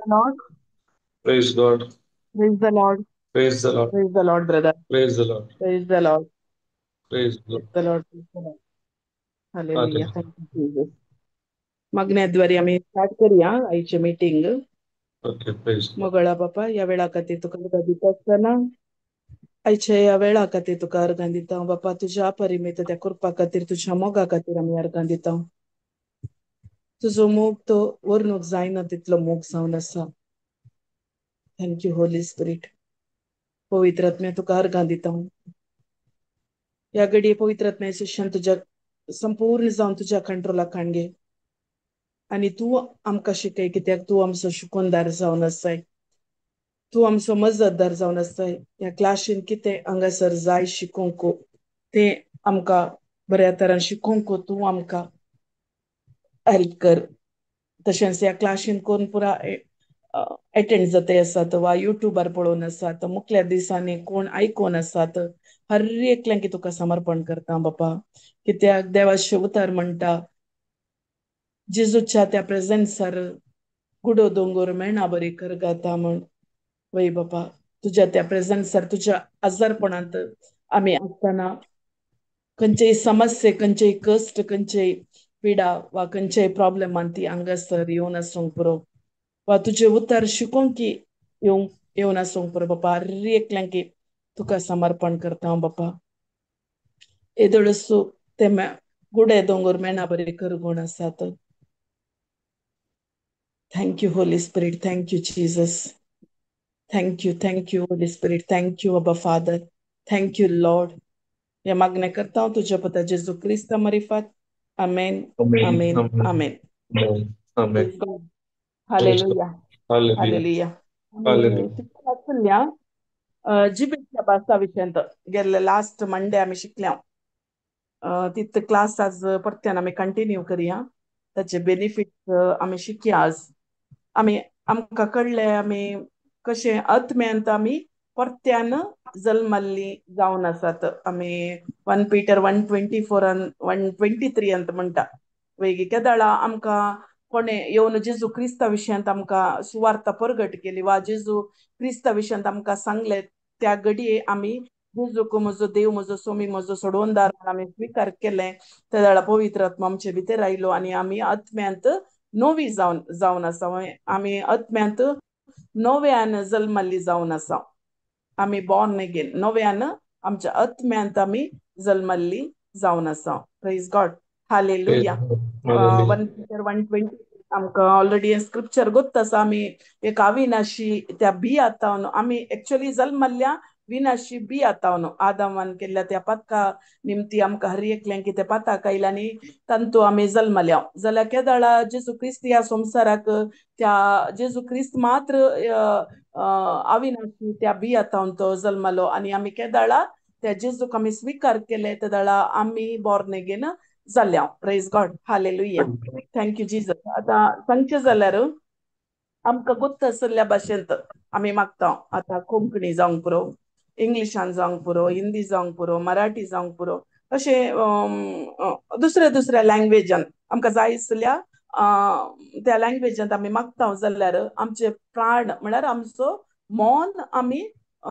Lord. Praise God. Praise the Lord. Praise the Lord. Praise the Lord, brother. Praise the Lord. Praise the Lord. Praise the Praise the Lord. Praise the Lord. Hallelujah. Thank you, Jesus. मागण्याद्वारे आम्ही start करूया आयचे meeting. Okay, praise. मोगळा बापा, ह्या वेळा खातीर तुका अर्घां दिता आसतना, आयच्या ह्या वेळा खातीर तुका अर्घां दिता बापा. तुज्या परिमित त्या कृपा खातीर, तुज्या मोगा खातीर आमी अर्घां दिता. तुजो मोग तो वर्णूक जायना तितलो मोग जावन आसा. Thank you Holi spirit. पवित्र आत्म्या तुका अर्घां दिता. ह्या घडये पवित्र आत्म्याचे शिक्षण तुज्या संपूर्ण जावन तुज्या कंट्रोलाक हाडून घे आनी तूं आमकां शिकय, कित्याक तूं आमचो शिकोनदार जावन आसाय, तूं आमचो मजतदार जावन आसाय. ह्या क्लासीन कितें हांगासर जाय शिकोवंक तें आमकां बऱ्या तरान शिकोवंक तूं आमकां हेल्प कर. तशेंच ह्या क्लासीन कोण पुरा एटेंड जाते आसात वा युट्यूबार पळोवन आसात, मुखल्या दिसांनी कोण आयकोन आसात, हर एकल्यांक तुका समर्पण करता बापा. कित्याक देवाचे उतर म्हणटा, जेजूच्या त्या प्रेझेन्सार गुडो दोंगोर मेणा बरी करगाता म्हण. वय बापा, तुज्या त्या प्रेझेन्सार, तुज्या आजारपणांत आमी आसतना खंयचेय समस्ये, खंयचेय कश्ट, खंयचेय पिडा वा खंयचेय प्रॉब्लेमान ती हांगासर येवन आसूंक पुरो, वा तुजें उतर शिकोवंक की येवन आसूंक पुरो बापा. हर एकल्यांक तुका समर्पण करता हांव बापा. येदोळसो ते गुडे दोंगोर मेणा बरी करगूण आसात. Thank you, Holy Spirit. Thank you, Jesus. Thank you, thank you, Holy Spirit. Thank you, Abba Father. Thank you, Lord. या मागण्या करता हांव तुज्या पता जेजू क्रिस्ता मारिफात. आमेन, आमेन, आमेन. Hallelujah, hallelujah. जिबेच्या भासा विशयांत गेल्ले लास्ट मंडे आमी शिकल्या. तित क्लास आज परत्यान आमी कंटिन्यू करया. ताचे बेनिफीट आमी शिकया आज. आमी आमकां कळ्ळें आमी कशें आत्म्यांत आमी परत्यान जल्मल्ली जावन आसात. आमी 1 Peter 1:24 1:23 अंत म्हणटा. वेगी केदाळा आमकां कोणें येवन जेजू क्रिस्ता विशयांत आमकां सुवार्ता परगट केली वा जेजू क्रिस्ता विशयांत आमकां सांगलें, त्या घडये आमी जेजूक म्हजो देव, म्हजो सोमी, म्हजो सोडवणदार आमी स्विकार केलें. त्या वेळार पवित्र आत्मा आमचे भितर आयलो आनी आमी आत्म्यांत नवी जावन जावन आसा. आमी आत्म्यांत नव्यान जल्मल्ली जावन आसा. आमी बॉर्न अगेन, नव्यान आमच्या आत्म्यांत आमी जल्मल्ली जावन आसा. Praise God, hallelujah. 1 Peter 1:20 आमकां ऑलरेडी स्क्रिप्चर गोत्त आसा. आमी एक अविनाशी त्या बियातावन आमी एक्चुअली जल्मल्ल्या विनाशी बियातावन आदामान केल्ल्या त्या पातका निमती आमकां हर एकल्यांक ते पाताक आयले आनी तांतू आमी जल्मल्या. जाल्यार केदाळा जेजू क्रिस्त ह्या संवसाराक त्या जेजू क्रिस्त मात्र अविनाशी त्या बियातावन तो जल्मलो आनी आमी केदाळा त्या जेजूक आमी स्विकार केले तेदाळा आमी बॉर्न अगेन जाल्या. Praise God, hallelujah. Thank you Jesus. आतां सांगचें जाल्यार आमकां गोत्त आशिल्ल्या भाशेंत आमी मागता. आतां कोंकणी जावंक पुरो, इंग्लिशान जावंक पुरो, हिंदी जावंक पुरो, मराठी जावंक पुरो, अशें दुसऱ्या दुसऱ्या लँग्वेजान आमकां जाय आसल्या त्या लँग्वेजांत आमी मागता जाल्यार आमचे प्राण म्हळ्यार आमचो मौन आमी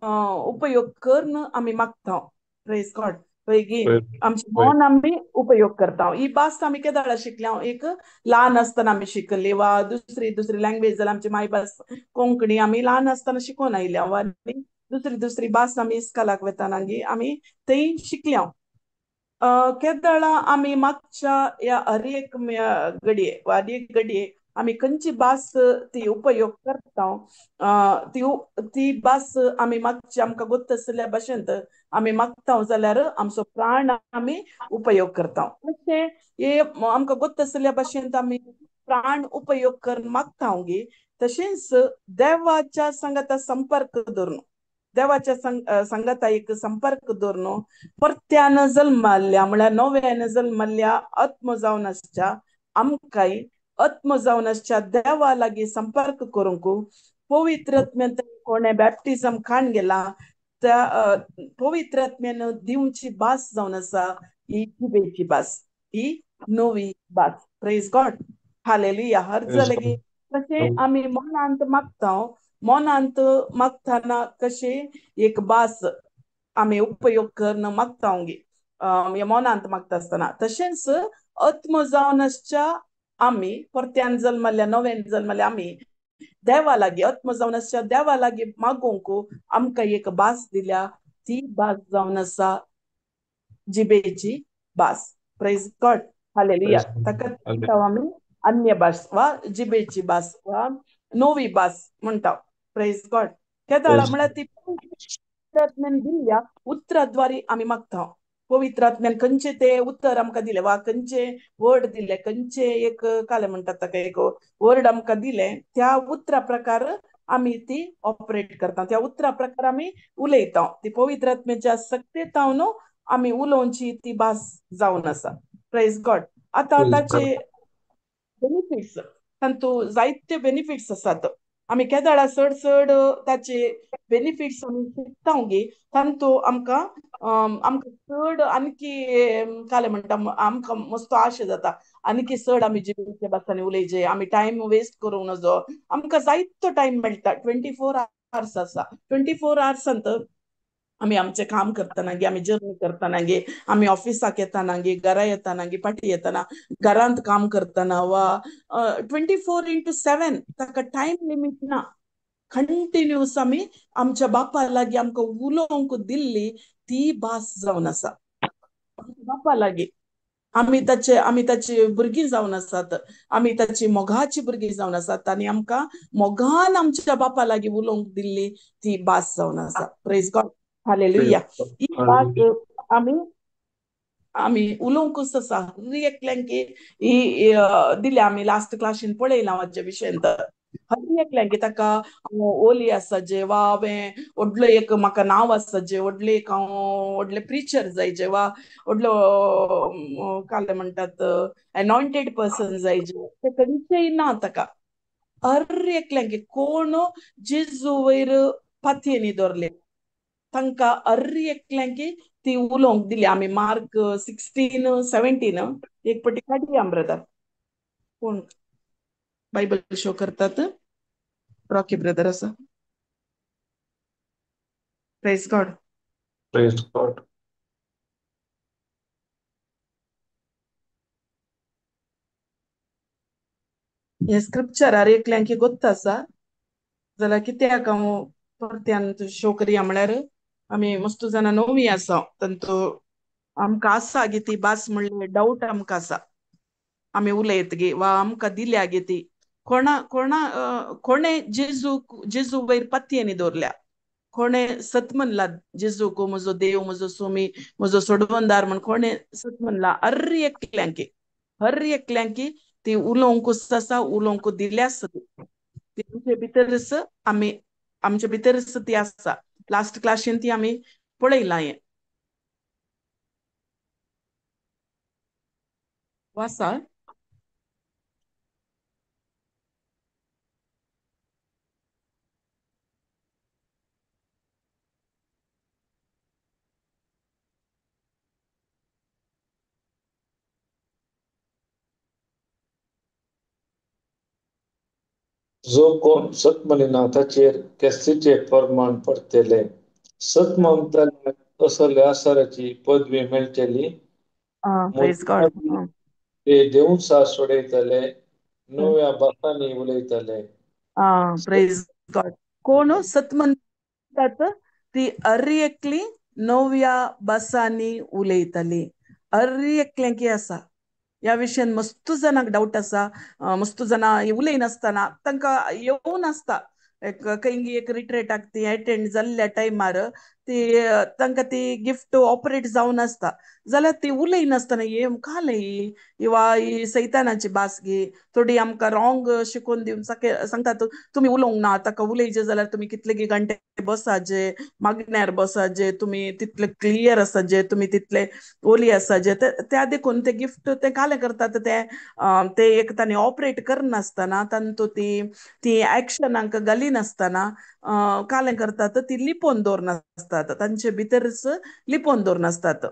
उपयोग करून आमी मागता. Praise God. पळय वय आमचे वय मन आमी उपयोग करता. ही भास आमी केदाळा शिकल्या, एक ल्हान आसतना आमी शिकली वा दुसरी दुसरी लँग्वेज जाल्यार आमची मायभास कोंकणी आमी ल्हान आसतना शिकोवन आयल्या वा दुसरी दुसरी भास आमी इस्कॉलाक वतना आमी थंय शिकल्या. केदळा आमी मागच्या ह्या हर एक घडये वा हर एक घडये आमी खंयची भास ती उपयोग करता, ती ती भास आमी मागची आमकां गोत्त आशिल्ल्या भाशेंत आमी मागता जाल्यार आमचो प्राण आमी उपयोग करता. तशें हे आमकां गोत्त आशिल्ल्या भाशेंत आमी प्राण उपयोग करून मागता गे, तशेंच देवाच्या सांगाता संपर्क धरून, देवाच्या सांगाता एक संपर्क दवरून परत्यान जल्माल्ल्या म्हळ्यार नव्यान जल्माल्ल्या आत्म जावन आसच्या आमकांय आत्म जावन आसच्या देवा लागीं संपर्क करूंक पवित्र आत्म्यान कोणें बॅप्टिजम खाण गेला त्या पवित्र आत्म्यान दिवची भास जावन आसा ही जिबेची भास, ही नवी भास. Praise God, hallelujah. हर जालें की तशें आमी मनांत मागता, मनांत मागतना कशें एक भास आमी उपयोग करून मागता गे मनांत मागता आसतना, तशेंच आत्म जावन आसच्या आमी परत्यान जल्मल्या नव्यान जल्मल्या आमी देवा लागीं आत्म जावन आसच्या देवा लागीं मागूंक आमकां एक भास दिल्या, ती भास जावन आसा जिबेची भास. Praise God, hallelujah. ताका म्हणटा आमी अन्य भास वा जिबेची भास वा नवी भास म्हणटा. Praise God. केदाळा म्हळ्यार ती पवित्र आत्म्यान दिल्ल्या उतराद्वारे आमी मागता. पवित्र आत्म्यान खंयचे ते उतर आमकां दिले वा खंयचे वर्ड दिले, खंयचे एक कालें म्हणटात ताका एक वर्ड आमकां दिले, त्या उतरा प्रकार आमी ती ऑपरेट करता, त्या उतरा प्रकार आमी उलयता. ती पवित्र आत्म्याच्या सक्तेतावन आमी उलोवची ती भास जावन आसा. Praise God. आतां ताचे बेनिफिट्स, तातूंत जायते बेनिफिट्स आसात. आमी केदाळा चड चड ताचे बेनिफिट्स आमी शिकता गे, तातूंत आमकां आमकां चड आणकी कालें म्हणटा आमकां मस्तो आशा जाता आणकी चड आमी जिबेच्या भासांनी उलयचे, आमी टायम वेस्ट करूंक नजो, आमकां जायतो टायम मेळटा. 24 आवर्स आसा, 24 आवर्सांत आमी आमचें काम करतना गे, आमी जर्नी करतना गे, आमी ऑफिसाक येतना गे, घरा येतना गे, पाटी येतना, घरांत काम करतना वा 24x7 ताका टायम लिमीट ना, कंटिन्युअस आमी आमच्या बापा लागीं आमकां उलोवंक दिल्ली ती भास जावन आसा. बापा लागीं आमी ताचे, आमी ताची भुरगीं जावन आसात, आमी ताची मोगाची भुरगीं जावन आसात आनी आमकां मोगान आमच्या बापा लागीं उलोवंक दिल्ली ती भास जावन आसा. Praise God, hallelujah. ही भास आमी आमी उलोवंकूच आसा. हर एकल्यांक ही दिल्या, आमी लास्ट क्लासीन पळयलां हाच्या विशयांत. हर एकल्यांक ताका ओली आसा जे वा हांवें व्हडलो एक म्हाका नांव आसा जे, व्हडले एक हांव व्हडले प्रिचर जायचे वा व्हडलो कालें म्हणटात एनॉयंटेड पर्सन जायचे, ते खंयचेय ना ताका. हर एकल्यांक कोण जेजू वयर पातयेनी दवरले तांकां हर एकल्यांक ती उलोवंक दिली. आमी मार्क 16 17 एक पटी काडया ब्रदर, कोण बायबल शो करतात? रॉकी ब्रदर आसा. Praise God. Praise God. हे स्क्रिप्चर हर एकल्यांक गोत्त आसा जाल्यार कित्याक हांव परत्यान शो करया म्हळ्यार आमी मस्त जाणां नवी आसा, तांतू आमकां आसा गे ती भास म्हणल्यार डावट आमकां आसा, आमी उलयत गे वा आमकां दिल्या गे ती कोणा कोणा कोणें जेजू जेजू वयर पातयेनी दवरल्या, कोणें सत म्हणला जेजूक म्हजो देव, म्हजो स्वामी, म्हजो सोडवणदार म्हण कोणें सत म्हणला. हर एकल्यांक, हर एकल्यांक ती उलोवंकूच आसा, उलोवंक दिल्या आसा ती आमचे भितरच, आमी आमचे भितरच ती आसा. लास्ट क्लासीन ती आमी पळयलां. हें वासा जो कोण सत म्हणिना ताचेर केस्तीचे प्रमाण पडटले. सत म्हणटल्याक असल्या आसाराची पदवी मेळटली. प्रेज गॉड. मदीं ते देवसा सोडयतले, नव्या भासांनी उलयतले. प्रेज गॉड. कोण सत म्हणटात ती अर्री एकली नव्या भासांनी उलयतली. अर्री एकलें की आसा ह्या विशयान मस्त जाणांक डावट आसा. मस्त जाणां उलयनासतना तांकां येवून नासता. एक खंय एक रिट्रेटाक ती एटेंड जाल्ल्या टायमार ती तांकां ती गिफ्ट ऑपरेट जावन आसता जाल्यार ती उलयनासतना हे काले वा ही सैतानाची भास गी थोडी आमकां रॉंग शिकोवन दिवन सांगतात तुमी उलोवंक ना, ताका उलयचे जाल्यार तुमी कितले घंटे बसाजे, मागण्यार बसाजे, तुमी तितले क्लियर आसाजे, तुमी तितले ओली आसाजे. त्या देखून ते गिफ्ट ते काले करतात ते ते एक तांणी ऑपरेट करनासतना तांतू ती ती एक्शनांक घालिनासतना कालें करतात, ती लिपोवन दवरनासतात, तांचे भितरच लिपोवन दवरनासतात.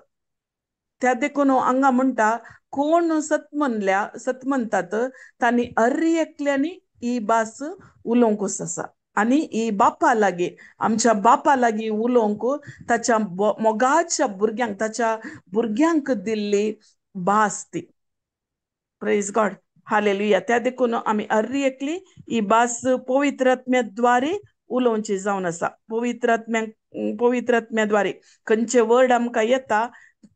त्या देखून हांगा म्हणटा कोण सत म्हणल्या सत म्हणटात तांणी अर्री एकल्यांनी ही भास उलोवंकूच आसा. आनी ही बापा लागीं आमच्या बापा लागीं उलोवंक ताच्या मोगाच्या भुरग्यांक ताच्या भुरग्यांक दिल्ली भास ती. Praise God, hallelujah. त्या देखून आमी अर्री एकली ही भास पवित्र आत्म्याद्वारे उलोवची जावन आसा. पवित्र आत्म्या पवित्र आत्म्याद्वारे खंयचे वर्ड आमकां येता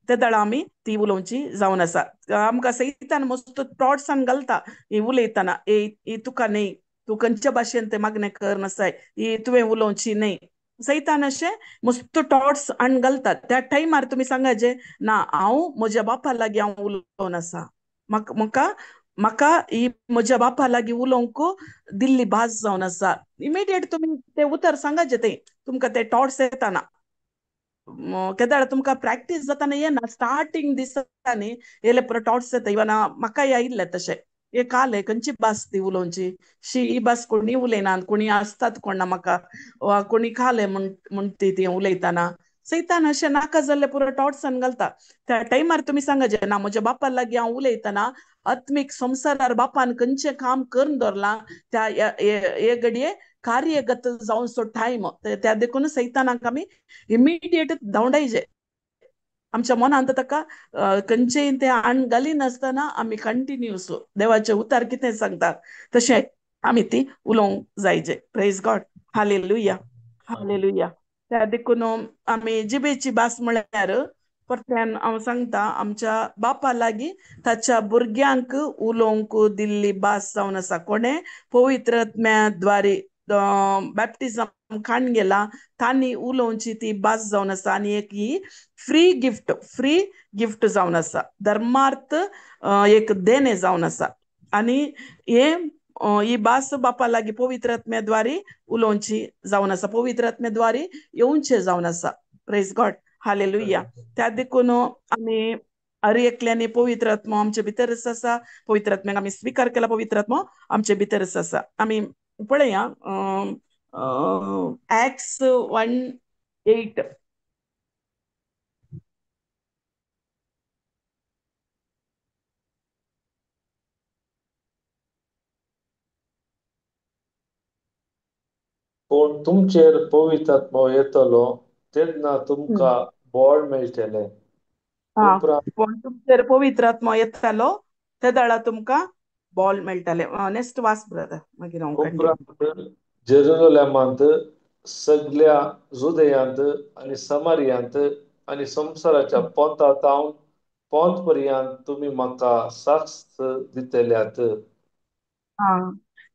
ते दळा आमी ती उलोवची जावन आसा. आमकां सैतान मस्त थॉट्सान घालता ही उलयतना, ए तुका न्हय, तूं खंयच्या भाशेन ते मागणें कर नासाय, ही तुवें उलोवची न्हय. सैतान अशें मस्त थॉट्स हाडून घालतात. त्या टायमार तुमी सांगाचे ना हांव म्हज्या बापा लागीं हांव उलोवन आसा, म्हाका म्हाका म्हाका ही म्हज्या बापा लागीं उलोवंक दिल्ली भास जावन आसा. इमिडिएट तुमी ते उतर सांगाचे ते तुमकां ते थॉट्स येताना केदाळ तुमकां प्रॅक्टीस जाताना येना, स्टार्टींग दिसांनी येयले पुरो थॉट्स येता. इवन म्हाकाय आयिल्ले तशें, हे काले खंयची भास ती उलोवची शी, ही भास कोणी उलयनात, कोणी आसतात कोणा म्हाका वा कोणी काले म्हणटी ती उलयतना. सैतान अशें नाका जाल्ले पुरो थॉट्सान घालता. त्या टायमार तुमी सांगाचे ना म्हज्या बापा लागीं हांव उलयतना आत्मीक संवसारार बापान खंयचें काम करून दवरलां त्या हे घडये कार्यगत जावचो टायम. त्या देखून सैतानाक आमी इमिडिएट धांवडायचे. आमच्या मनांत ताका खंयचेय ते आण घालिनासतना आमी कंटिन्यूस देवाचें उतार कितें सांगता तशें आमी ती उलोवंक जायचे. प्रेज गॉड, हालेलुया, हालेलुया. त्या देखून आमी जिबेची भास म्हळ्यार परत्यान हांव सांगता आमच्या बापा लागीं ताच्या भुरग्यांक उलोवंक दिल्ली भास जावन आसा. कोणें पवित्र आत्म्याद्वारे बॅप्टिजम खाण गेला तांणी उलोवची ती भास जावन आसा. आनी एक ही फ्री गिफ्ट, फ्री गिफ्ट जावन आसा, धर्मार्थ एक देणें जावन आसा. आनी हे ही भास बापा लागीं पवित्र आत्म्याद्वारे उलोवची जावन आसा, पवित्र आत्म्याद्वारे येवचें जावन आसा. प्रेज गॉड, हालेलुया. त्या देखून आमी हर एकल्यांनी पवित्र आत्मो आमचे भितरच आसा, पवित्र आत्म्याक आमी स्विकार केला, पवित्र आत्मो आमचे भितरच आसा. आमी पळया एक्ट्स 1:8. पूण तुमचेर पवित्र आत्मो येतलो तेन्ना तुमकां बळ मेळटलें. पूण तुमचेर पवित्र आत्मो येतलो ते दळा तुमकां बॉल मेळटलें. नेक्स्ट वास ब्रदर, मागीर हांव उपरांत जेरुसलेमांत, सगल्या जुदयांत आनी समारियांत आनी संवसाराच्या पोंता तावन पोंत पर्यंत तुमी म्हाका साक्ष दितल्यात.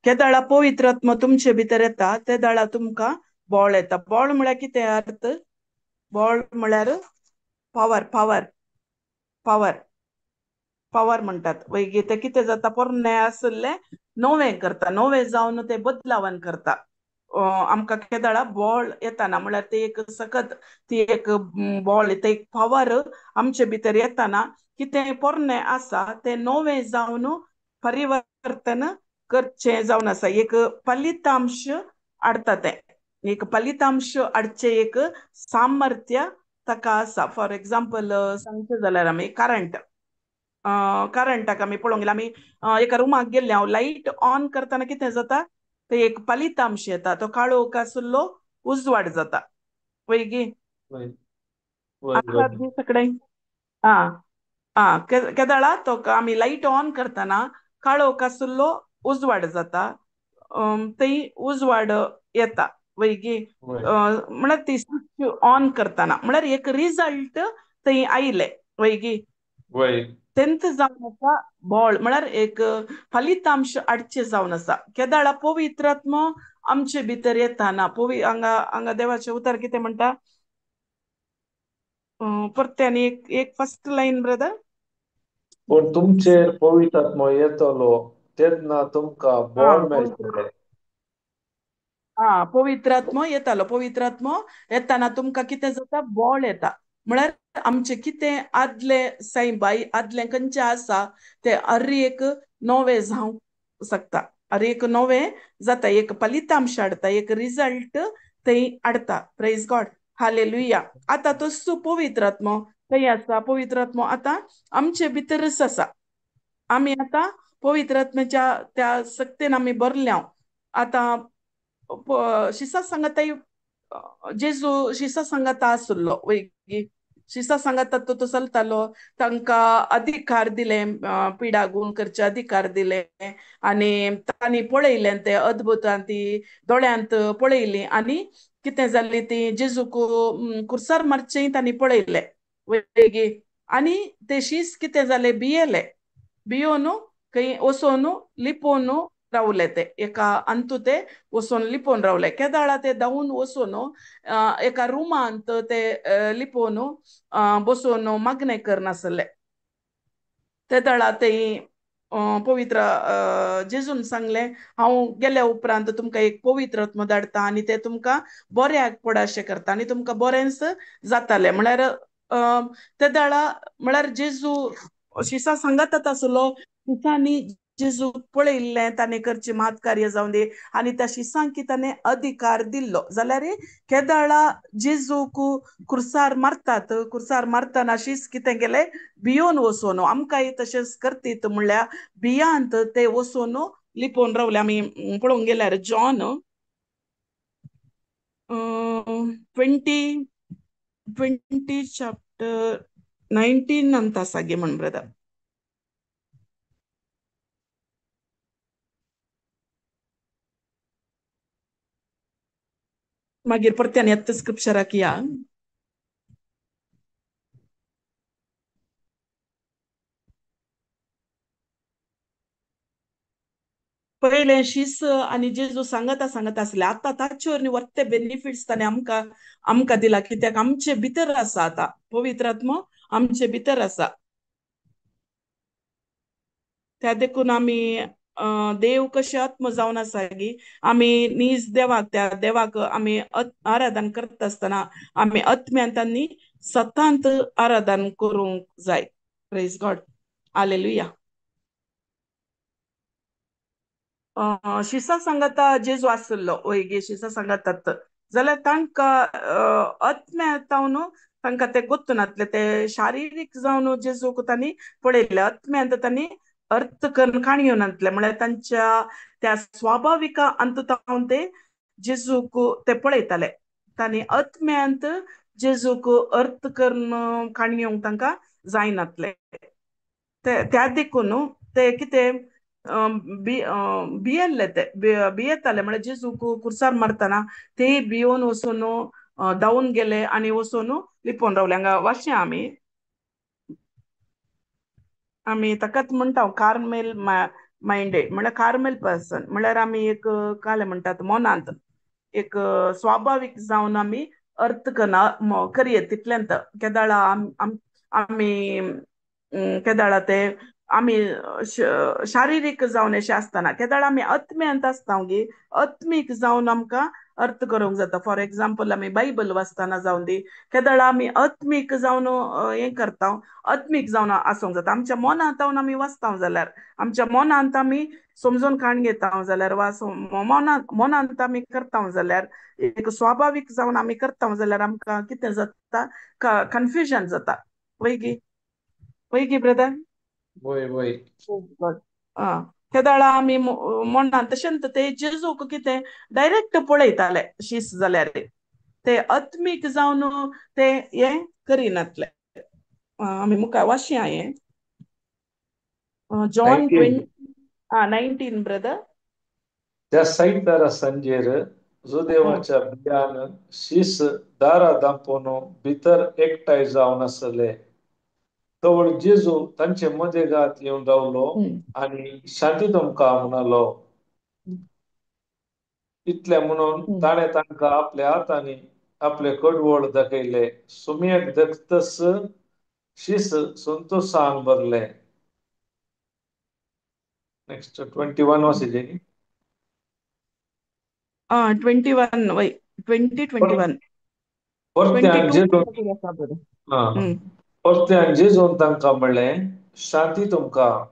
केदाळा पवित्र आत्मो तुमचे भितर येता ते दळा तुमकां बॉल येता. बॉल म्हळ्यार कितें अर्थ? बॉल म्हळ्यार पावर, पावर, पावर, पावर म्हणटात. मागीर तें कितें जाता, पोरणें आशिल्लें नवें करता, नवें जावन तें बदलावन करता. आमकां केदाळा बॉल येताना म्हळ्यार ते एक सकत, ती एक बॉल, ते एक पावर आमचे भितर येताना कितें पोरणें आसा तें नवें जावन परिवर्तन करचें जावन आसा. एक फलितांश हाडटा तें, एक फलितांश हाडचें एक सामर्थ्य ताका आसा. फॉर एग्जाम्पल सांगचें जाल्यार आमी करंट, करंटाक आमी पळोवंक गेल्यार आमी एका रुमाक गेल्ले, हांव लायट ऑन करतना कितें जाता, ते एक फलितांश येता, तो काळोख आशिल्लो उजवाड जाता. वयगी वय आसात वय. दी सगळे. आं आं, केदाळा तो आमी लायट ऑन करतना काळोख आसलो उजवाड जाता, थंय उजवाड येता वयगी. वय म्हळ्यार ती स्विच ऑन करतना म्हळ्यार एक रिजल्ट थंय आयले वयगी. वय. तेंच जावन आसा बळ, म्हळ्यार एक फलितांश हाडचें जावन आसा. केदाळा पवित्रात्मो आमचे भितर येताना पवी हांगा हांगा देवाचें उतर कितें म्हणटा, परते आनी एक एक फर्स्ट लायन ब्रदर. पूण तुमचेर पवित्र आत्मो येतलो तेन्ना तुमकां आं बळ पवित्र, मेळटलें. आं पवित्रात्मो येतालो, पवित्रात्मो येताना तुमकां कितें जाता, बळ येता. म्हळ्यार आमचें कितें आदलें साईबाई आदलें खंयचें आसा तें हर एक नवें जावंक शकता, हर एक नवें जाता, एक फलितांश हाडटा, एक रिजल्ट थंय हाडटा. Praise God, hallelujah. आतां तसो पवित्रात्मो थंय आसा, पवित्रात्मो आतां आमचे भितरच आसा. आमी आतां पवित्रात्म्याच्या त्या सक्तेन आमी भरल्या. आतां शिसा सांगाताय जेजू शिसा सांगाता आसलो वयगी, शिसा सांगाता तो तो चलतालो, तांकां अधिकार दिले, पिडा गुण करचे अधिकार दिले आनी तांणी पळयलें ते अद्भुतान, ती दोळ्यांत पळयली आनी कितें जाली ती जेजूक कुर्सार मारचें तांणी पळयलें वयगी. आनी ते शीस कितें जाले, भियेले, भियोन खंय वचोन लिपोवन रावले, ते एका अंतू ते वचोन लिपोवन रावले. केदाळा ते धांवून वचोन एका रुमांत ते लिपोवन बसोवन मागणें करनासले. ते दळा ते पवित्र जेजून सांगलें, हांव गेल्या उपरांत तुमकां एक पवित्र आत्मो धाडटा आनी ते तुमकां बऱ्याक पडाशें करता आनी तुमकां बरेंच जातालें. म्हळ्यार ते दळा म्हळ्यार जेजू शिसा सांगात आसलो, शिसांनी जेजू पळयल्लें ताणें करचें महत्कार्य जावं दी आनी त्या शिसांक ताणें अधिकार दिल्लो. जाल्यार केदाळा जेजूक कुर्सार मारतात, कुर्सार मारतना शीस कितें केलें, भियोन वचोन, आमकांय तशेंच करतीत म्हणल्यार भियांत ते वचोन लिपोवन रावले. आमी पळोवंक गेल्यार जॉन 20 चॅप्टर 19 अंत आसा गे म्हण ब्रदर. मागीर परत्यान येता स्क्रिप्चराक या. पयलें शीस आनी जेजू सांगता सांगता आसले, आतां ताचेर न्ही वर्ते बेनिफिट्स ताणें आमकां आमकां दिला, कित्याक आमचे भितर आसा आतां पवित्र आत्मो आमचे भितर आसा. त्या देखून आमी देव कशें आत्म जावन आसा की आमी नीज देवाक त्या देवाक आमी आराधन करता आसतना आमी आत्म्यान तांणी सतांत आराधन करूंक जाय. Praise God, hallelujah. शिसा सांगाता जेजू आसलो वयगी, शिसा सांगातात जाल्यार तांकां आत्म्या जावन तांकां ते गोत्तू नासले, ते शारिरीक जावन जेजूक तांणी पळयल्ले, आत्म्यांत तांणी अर्थ करून काणयो नासले, म्हळ्यार तांच्या त्या स्वाभाविका अंततावन ते जेजूक ते पळयताले, तांणी आत्म्यांत जेजूक अर्थ करून काणयोंक तांकां जायनासले. त्या देखून ते कितें भियेल्ले, ते भियेताले, म्हळ्यार जेजूक कुर्सार मारतना ते भियोन वचून धांवून गेले आनी वचून लिपोवन रावले. हांगा वाचया आमी, आमी ताकाच म्हणटा कार्मेल मायंडेड, म्हळ्यार कार्मेल पर्सन, म्हळ्यार आमी एक कालें म्हणटात मनांत एक स्वाभावीक जावन आमी अर्थ करना करयेत तितल्यांत. केदाळा आमी केदाळा ते आमी शारिरीक जावन अशें आसतना, केदाळा आमी आत्म्यांत आसता गी, आत्मीक जावन आमकां अर्थ करूंक जाता. फॉर एग्जाम्पल आमी बायबल वाचतना जावन दी, केदाळा आमी आत्मीक जावन हें करता, आत्मीक जावन आसूंक जाता. आमच्या मनांत आमी वाचता जाल्यार, आमच्या मनांत आमी समजून काण घेता जाल्यार, वा मनांत आमी करता जाल्यार, एक स्वाभावीक जावन आमी करता जाल्यार आमकां कितें जाता, कन्फ्युजन जाता. वयगी वयगी ब्रदर? वय वय. आं, तेदाळा आमी मनान तशेंच ते जेजूक कितें डायरेक्ट पळयताले शीस जाल्यार, ते आत्मीक जावन ते हें करिनातले. आमी मुखार वाचया हें जॉन 19. 20 19 ब्रदर. त्या सैतारा सांजेर जुदेवाच्या भियान शीस दारा दांपून भितर एकठांय जावन आसले. तवळ जेजू तांचे मदेगात येवन रावलो आनी शांती तुमकां म्हणालो. इतलें म्हणून ताणें तांकां आपल्या हातांनी आपले कडवळ दाखयले. सुमयेक दखतस शीस संतोशान भरले. नेक्स्ट 21 वाचिजे. 21 वय 20 21 परत्यान 22 जेजून आसा बरें. परत्यान जेजून तांकां म्हणलें, शांती तुमकां.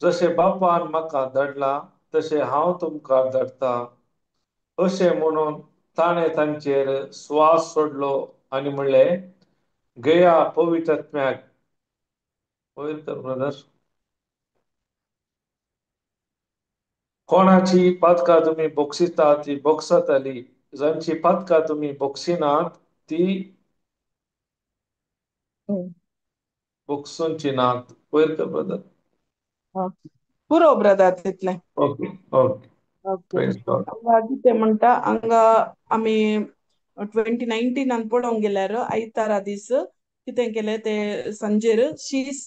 जशें बापान म्हाका धाडला तशें हांव तुमकां धाडटा. अशें म्हणून ताणें तांचेर स्वास सोडलो आनी म्हणलें, घेया पवित्र आत्म्याक. वयर कर ब्रदर. कोणाची पातकां तुमी बोगसितात ती बोगसतली, जांची पातकां तुमी बोगसिनात ती बोगसूंची नात. वयर कर ब्रदर. पुरो ब्रदर तितलें. Okay okay. Okay. Praise God. हांगा कितें म्हणटा, हांगा आमी 2019 पळोवंक गेल्यार आयतारा दीस कितें केलें ते सांजेर शीस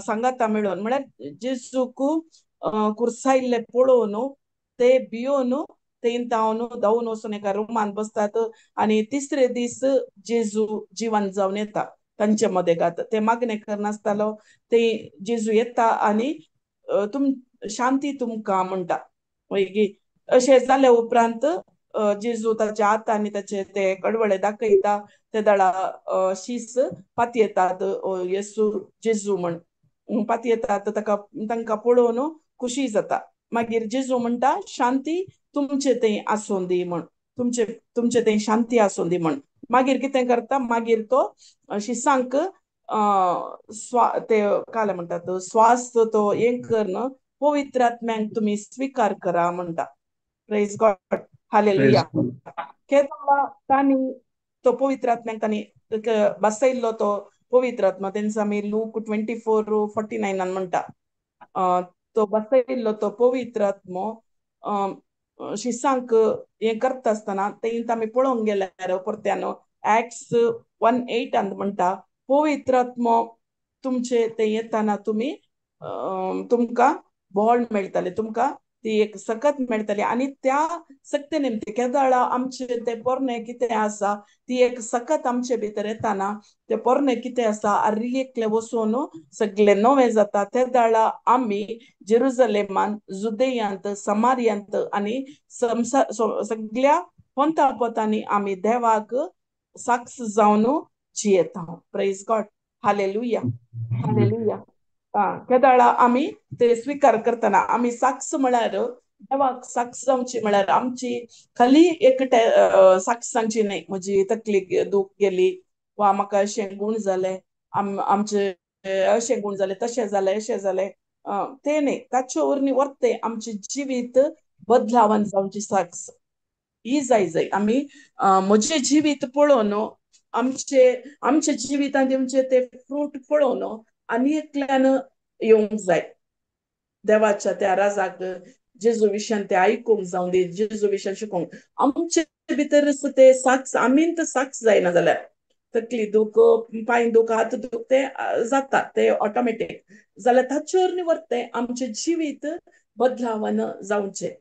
सांगाता मेळोवन म्हळ्यार जेजूक कुर्सायल्ले पळोवन ते भियोन ते धांवन धांवन वचून एका रुमान बसतात आनी तिसरे दीस जेजू जिवन जावन येता तांचे मदेगात. ते मागणें करनासतालो ते जेजू येता आनी तुम शांती तुमकां म्हणटा. मागीर अशें जाल्या उपरांत जेजू ताच्या हात आनी ताचे ते कडवळे दाखयता. ते दळा शीस पातयेतात येसू जेजू म्हण पातयेतात. ताका तांकां पळोवन खुशी जाता. मागीर जेजू म्हणटा, शांती तुमचे थंय आसूं दी म्हण, तुमचे तुमचे थंय शांती आसूं दी म्हण. मागीर कितें करता, मागीर तो शिसांक ते काले म्हणटात स्वास तो हें करून पवित्र आत्म्यांक तुमी स्विकार करा म्हणटा. Praise God. Hallelujah. केदोळा तांणी तो पवित्र आत्म्यांक तांणी बसयल्लो तो पवित्र आत्मा तेंचो आमी लूक 24:49 म्हणटा. तो बसयल्लो तो पवित्र आत्मो शिसांक हें करता आसतना तें आमी पळोवंक गेल्यार परत्यान एक्ट्स 1:8 म्हणटा, पवित्र आत्मो तुमचे ते येताना तुमी तुमकां बळ मेळटलें, तुमकां ती एक सकत मेळटली. आनी त्या सक्ते निमते केदळा आमचे ते पोरणे कितें आसा ती एक सकत आमचे भितर येताना ते पोरणे कितें आसा आरी एकले वचून सगळे नवे जाता. ते दळा आमी जेरुजलेमान, जुदेयांत, समारियांत आनी संवसार सगळ्या पोंता पोतांनी आमी देवाक साक्ष जावन जियेता. Praise God. Hallelujah. Hallelujah. केदळा आमी ते स्विकार करतना आमी साक्ष म्हळ्यार देवाक साक्ष जावची म्हळ्यार आमची खाली एक साक्ष सांगची न्हय, म्हजी तकली दूख गेली वा म्हाका अशें गूण जालें, आमचे अशें गूण जालें, तशें जालें, अशें जालें, तें न्हय. ताचे वरवीं वरतें आमचें जिवीत बदलावन जावची साक्ष ही जाय जाय. आमी म्हजें जिवीत पळोवन आमचे आमच्या जिवितांत येवचे ते फ्रूट पळोवन आनी एकल्यान येवंक जाय देवाच्या त्या राजाक. जेजू विशयान ते आयकूंक जावं दी, जेजू विशयान शिकोवंक. आमचे भितर ते साक्ष आमीन तर साक्ष जायना जाल्यार तकली दूख, पांय दूख, हात दूख ते जाता ते ऑटोमॅटीक जाल्यार ताचेर न्ही वरतें आमचें जिवीत बदलावन जावचें.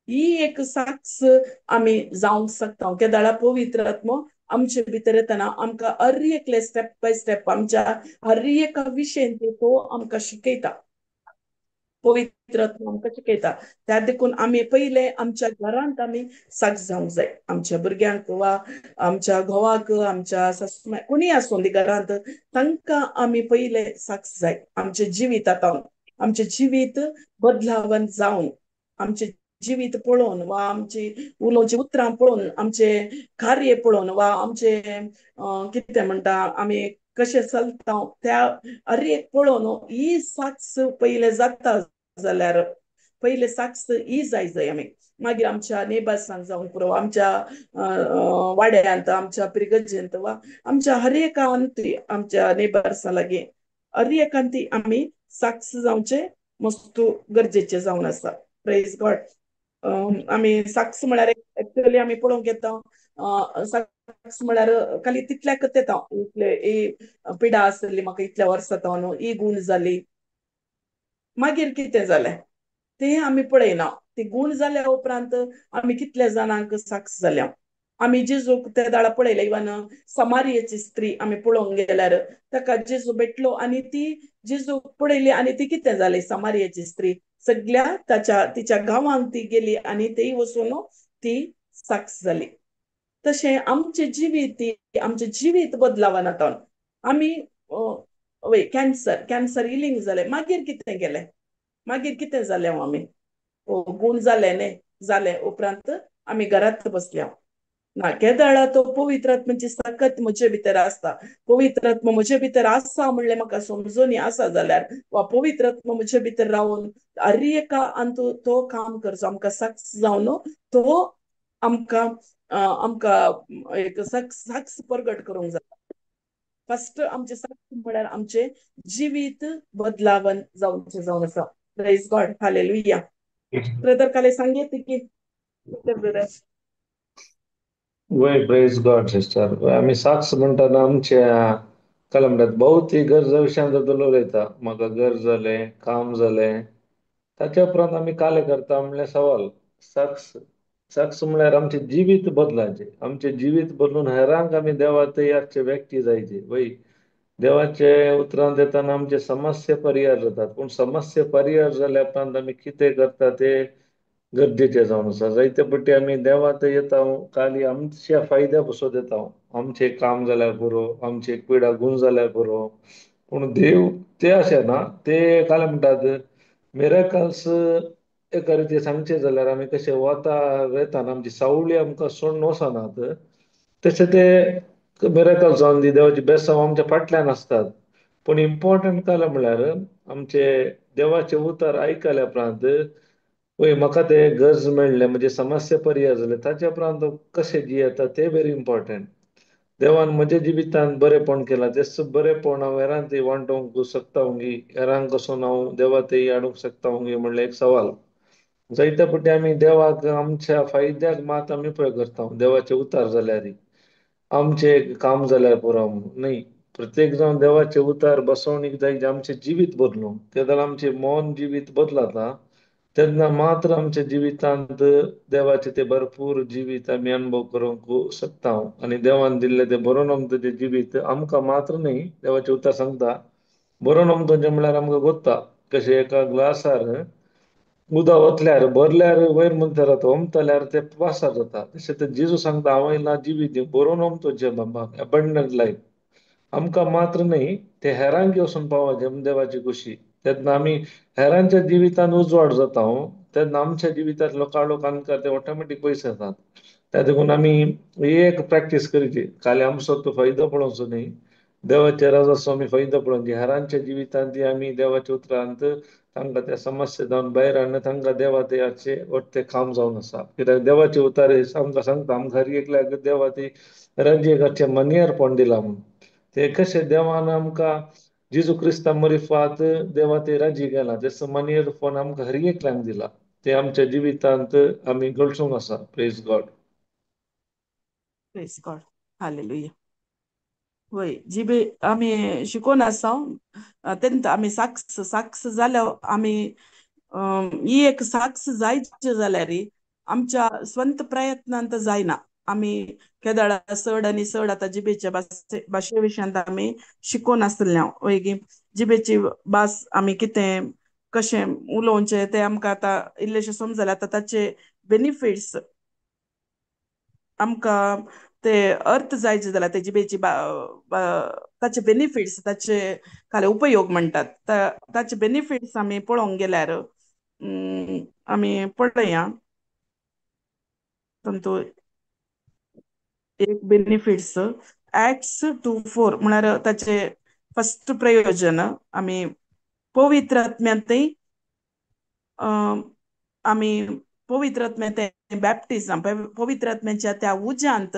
ही एक साक्ष आमी जावंक शकता. केदळा पवित्र आत्मो आमचे भितर येतना आमकां हर एकले स्टेप बाय स्टेप आमच्या हर एका विशयन तो आमकां शिकयता. पवित्र आत्मो आमकां शिकयता. त्या देखून आमी पयले आमच्या घरांत आमी साक्ष जावंक जाय. आमच्या भुरग्यांक वा आमच्या घोवाक, आमच्या सासू कोणीय आसूं दी घरांत, तांकां आमी पयले साक्ष जाय. आमचें जिवीत आतां आमचें जिवीत बदलावन जावन, आमचें जिवीत पळोवन वा आमची उलोवची उतरां पळोवन, आमचे कार्य पळोवन वा आमचे कितें म्हणटा आमी कशें चलता त्या हर एक पळोवन ही साक्ष पयले जाता जाल्यार पयले साक्ष ही जाय जाय आमी. मागीर आमच्या नेबर्सांक जावंक पुरो, आमच्या वाड्यांत, आमच्या पिरगजेंत वा आमच्या हर एकांती आमच्या नेबर्सां लागीं हर एकांती आमी साक्ष जावचे मस्त गरजेचे जावन आसा. Praise God. आमी साक्ष म्हळ्यार एक्चुअली आमी पळोवंक येता, साक्ष म्हळ्यार खाली तितल्याकच येता, इतले ही पिडा आसली म्हाका इतल्या वर्सां जावन ही गूण जाली, मागीर कितें जालें तें आमी पळयना. ती गूण जाल्या उपरांत आमी कितल्या जाणांक साक्ष जाल्या. आमी जेजूक त्या दाळा पळयले, इवन समारियेची स्त्री आमी पळोवंक गेल्यार ताका जेजू भेटलो आनी ती जेजूक पळयली आनी ती कितें जाली, समारियेची स्त्री सगळ्या ताच्या तिच्या गांवांक ती गेली आनी ती वचून ती साक्ष जाली. तशें आमचें जिवीत, आमचें जिवीत बदलावन आतां आमी वय कॅन्सर, कॅन्सर हिलींग जालें, मागीर कितें केलें, मागीर कितें जालें, आमी गूण जालें न्ही, जालें उपरांत आमी घरांत बसल्या ना. केदाळा तो पवित्र आत्म्याची ताकद म्हजे भितर आसता, पवित्र आत्मा म्हजे भितर आसा म्हणलें म्हाका समजून आसा जाल्यार वा पवित्र आत्मा म्हजे भितर रावन हर एका अंतू तो काम करचो, आमकां साक्ष जावन तो आमकां आमकां एक साक्ष प्रगट करूंक जाता. फस्ट आमचे साक्ष म्हळ्यार आमचें जिवीत बदलावन जावचें जावन आसा. Praise God, hallelujah. Brother काले सांगेत की ब्रदर. वय, प्रेज गॉड सिस्टर. आमी साक्ष म्हणटाना आमच्या काय म्हणटात भौतीक गरजा विशयांत उलयता, म्हाका गरज जालें, काम जालें, ताच्या उपरांत आमी काले करता म्हणल्यार सवाल. साक्ष, साक्ष म्हळ्यार आमचें जिवीत बदलाचें, आमचें जिवीत बदलून हेरांक आमी देवा तयारचे व्यक्ती जायचे. वय, देवाचे उतरान येताना आमचे समस्या परिहार जातात, पूण समस्या परिहार जाल्या उपरांत आमी कितें करता ते गरजेचें जावन आसा. जायते पट्टी आमी देवात येता खाली आमच्या फायद्या पसत येता, आमचें काम जाल्यार पुरो, आमची पिडा गूण जाल्यार पुरो, पूण देव ते अशें ना. ते काय म्हणटात मिराकल्स एका रिती सांगचें जाल्यार आमी कशें वता वेताना आमची सावळी आमकां सोडून वचनात, तशें ते मिराकल्स जावन दी देवाची बेसांव आमच्या फाटल्यान आसतात. पूण इम्पॉर्टंट काय म्हळ्यार आमचे देवाचे उतर आयकल्या उपरांत वय म्हाका ते गरज मेळ्ळें, म्हजे समस्या परिहार जाले, ताच्या उपरांत कशें जियेता तें व्हेरी इम्पॉर्टंट. देवान म्हज्या जिवितांत बरेंपण केलां, तें बरेंपण हांव हेरांक वांटोवंक शकता गी, हेरांक कसो हांव देवा ते हाडूंक शकता गी म्हणलें एक सवाल. जायते पटी आमी देवाक आमच्या फायद्याक मात आमी उपयोग करता, देवाचे उतार जाल्यार आमचें काम जाल्यार पुरो न्हय. प्रत्येक जावन देवाचे उतार बसवणीक जाय जे आमचें जिवीत बदलूंक, तेन्ना आमचें मन जिवीत बदलता तेन्ना मात्र आमच्या जिवितांत देवाचे ते भरपूर जिवीत आमी अनुभव करूंक शकता. आनी देवान दिल्लें तें बरोवन आमकां तें जिवीत आमकां मात्र न्हय, देवाचें उतर सांगता बरोवन आमकां म्हणल्यार आमकां गोत्ता कशें एका ग्लासार उदक ओतल्यार भरल्यार वयर म्हणटा जाता, ओमतल्यार ते पासार जाता. तशें ते जेजू सांगता हांव येयला जिवीत बरोवन ओमतोचें बाबा एबंडंट लायफ आमकां मात्र न्हय, ते हेरांक वचून पावोवचें देवाची खुशी. तेन्ना आमी हेरांच्या जिवितान उजवाड जाता तेन्ना आमच्या जिवितांतलो काळोख अंधकार ते ऑटोमॅटीक पयस जातात. त्या देखून आमी ही एक प्रॅक्टीस करची, खाली आमचो तो फायदो पळोवचो न्हय, देवाच्या राजाचो आमी फायदो पळोवची. हेरांच्या जिवितांत ती आमी देवाच्या उतरांत तांकां त्या समस्या जावन भायर हाडून तांकां देवा ते वट्टें काम जावन आसा. कित्याक देवाचे उतार आमकां सांगता आमकां हर एकल्याक देवा ते राज्यकाचे मनियारपण दिलां म्हूण. ते कशें देवान आमकां जेजू क्रिस्ता मरिफात देवा ते राज्य गेला तें मनियारपण आमकां हर एकल्याक दिला, ते आमच्या जिवितांत आमी गळसूंक आसा. Praise God. Praise God, hallelujah. वय जिबे आमी शिकोवन आसा तेन्ना आमी साक्ष साक्ष जाल्यार आमी ही एक साक्ष जायचे जाल्यार आमच्या स्वंत प्रयत्नांत जायना. आमी केदाळा चड आनी चड आतां जिबेच्या भाशे विशयांत आमी शिकोवन आसतले. वय गी जिबेची भास आमी कितें कशें उलोवचें तें आमकां आतां इल्लेशें समजलें. आतां ताचे बेनिफिट्स आमकां ते अर्थ जायचे जाल्यार ते जिबेची ताचे बेनिफिट्स ताचे खाले उपयोग म्हणटात ताचे बेनिफिट्स आमी पळोवंक गेल्यार आमी पळया. तातूंत एक बेनिफिट्स एक्ट्स 2:4 म्हळ्यार ताचे फस्ट प्रयोजन आमी पवित्र आत्म्यांतय आमी पवित्र आत्म्या बॅप्टिजम, पवित्र आत्म्याच्या त्या उज्यांत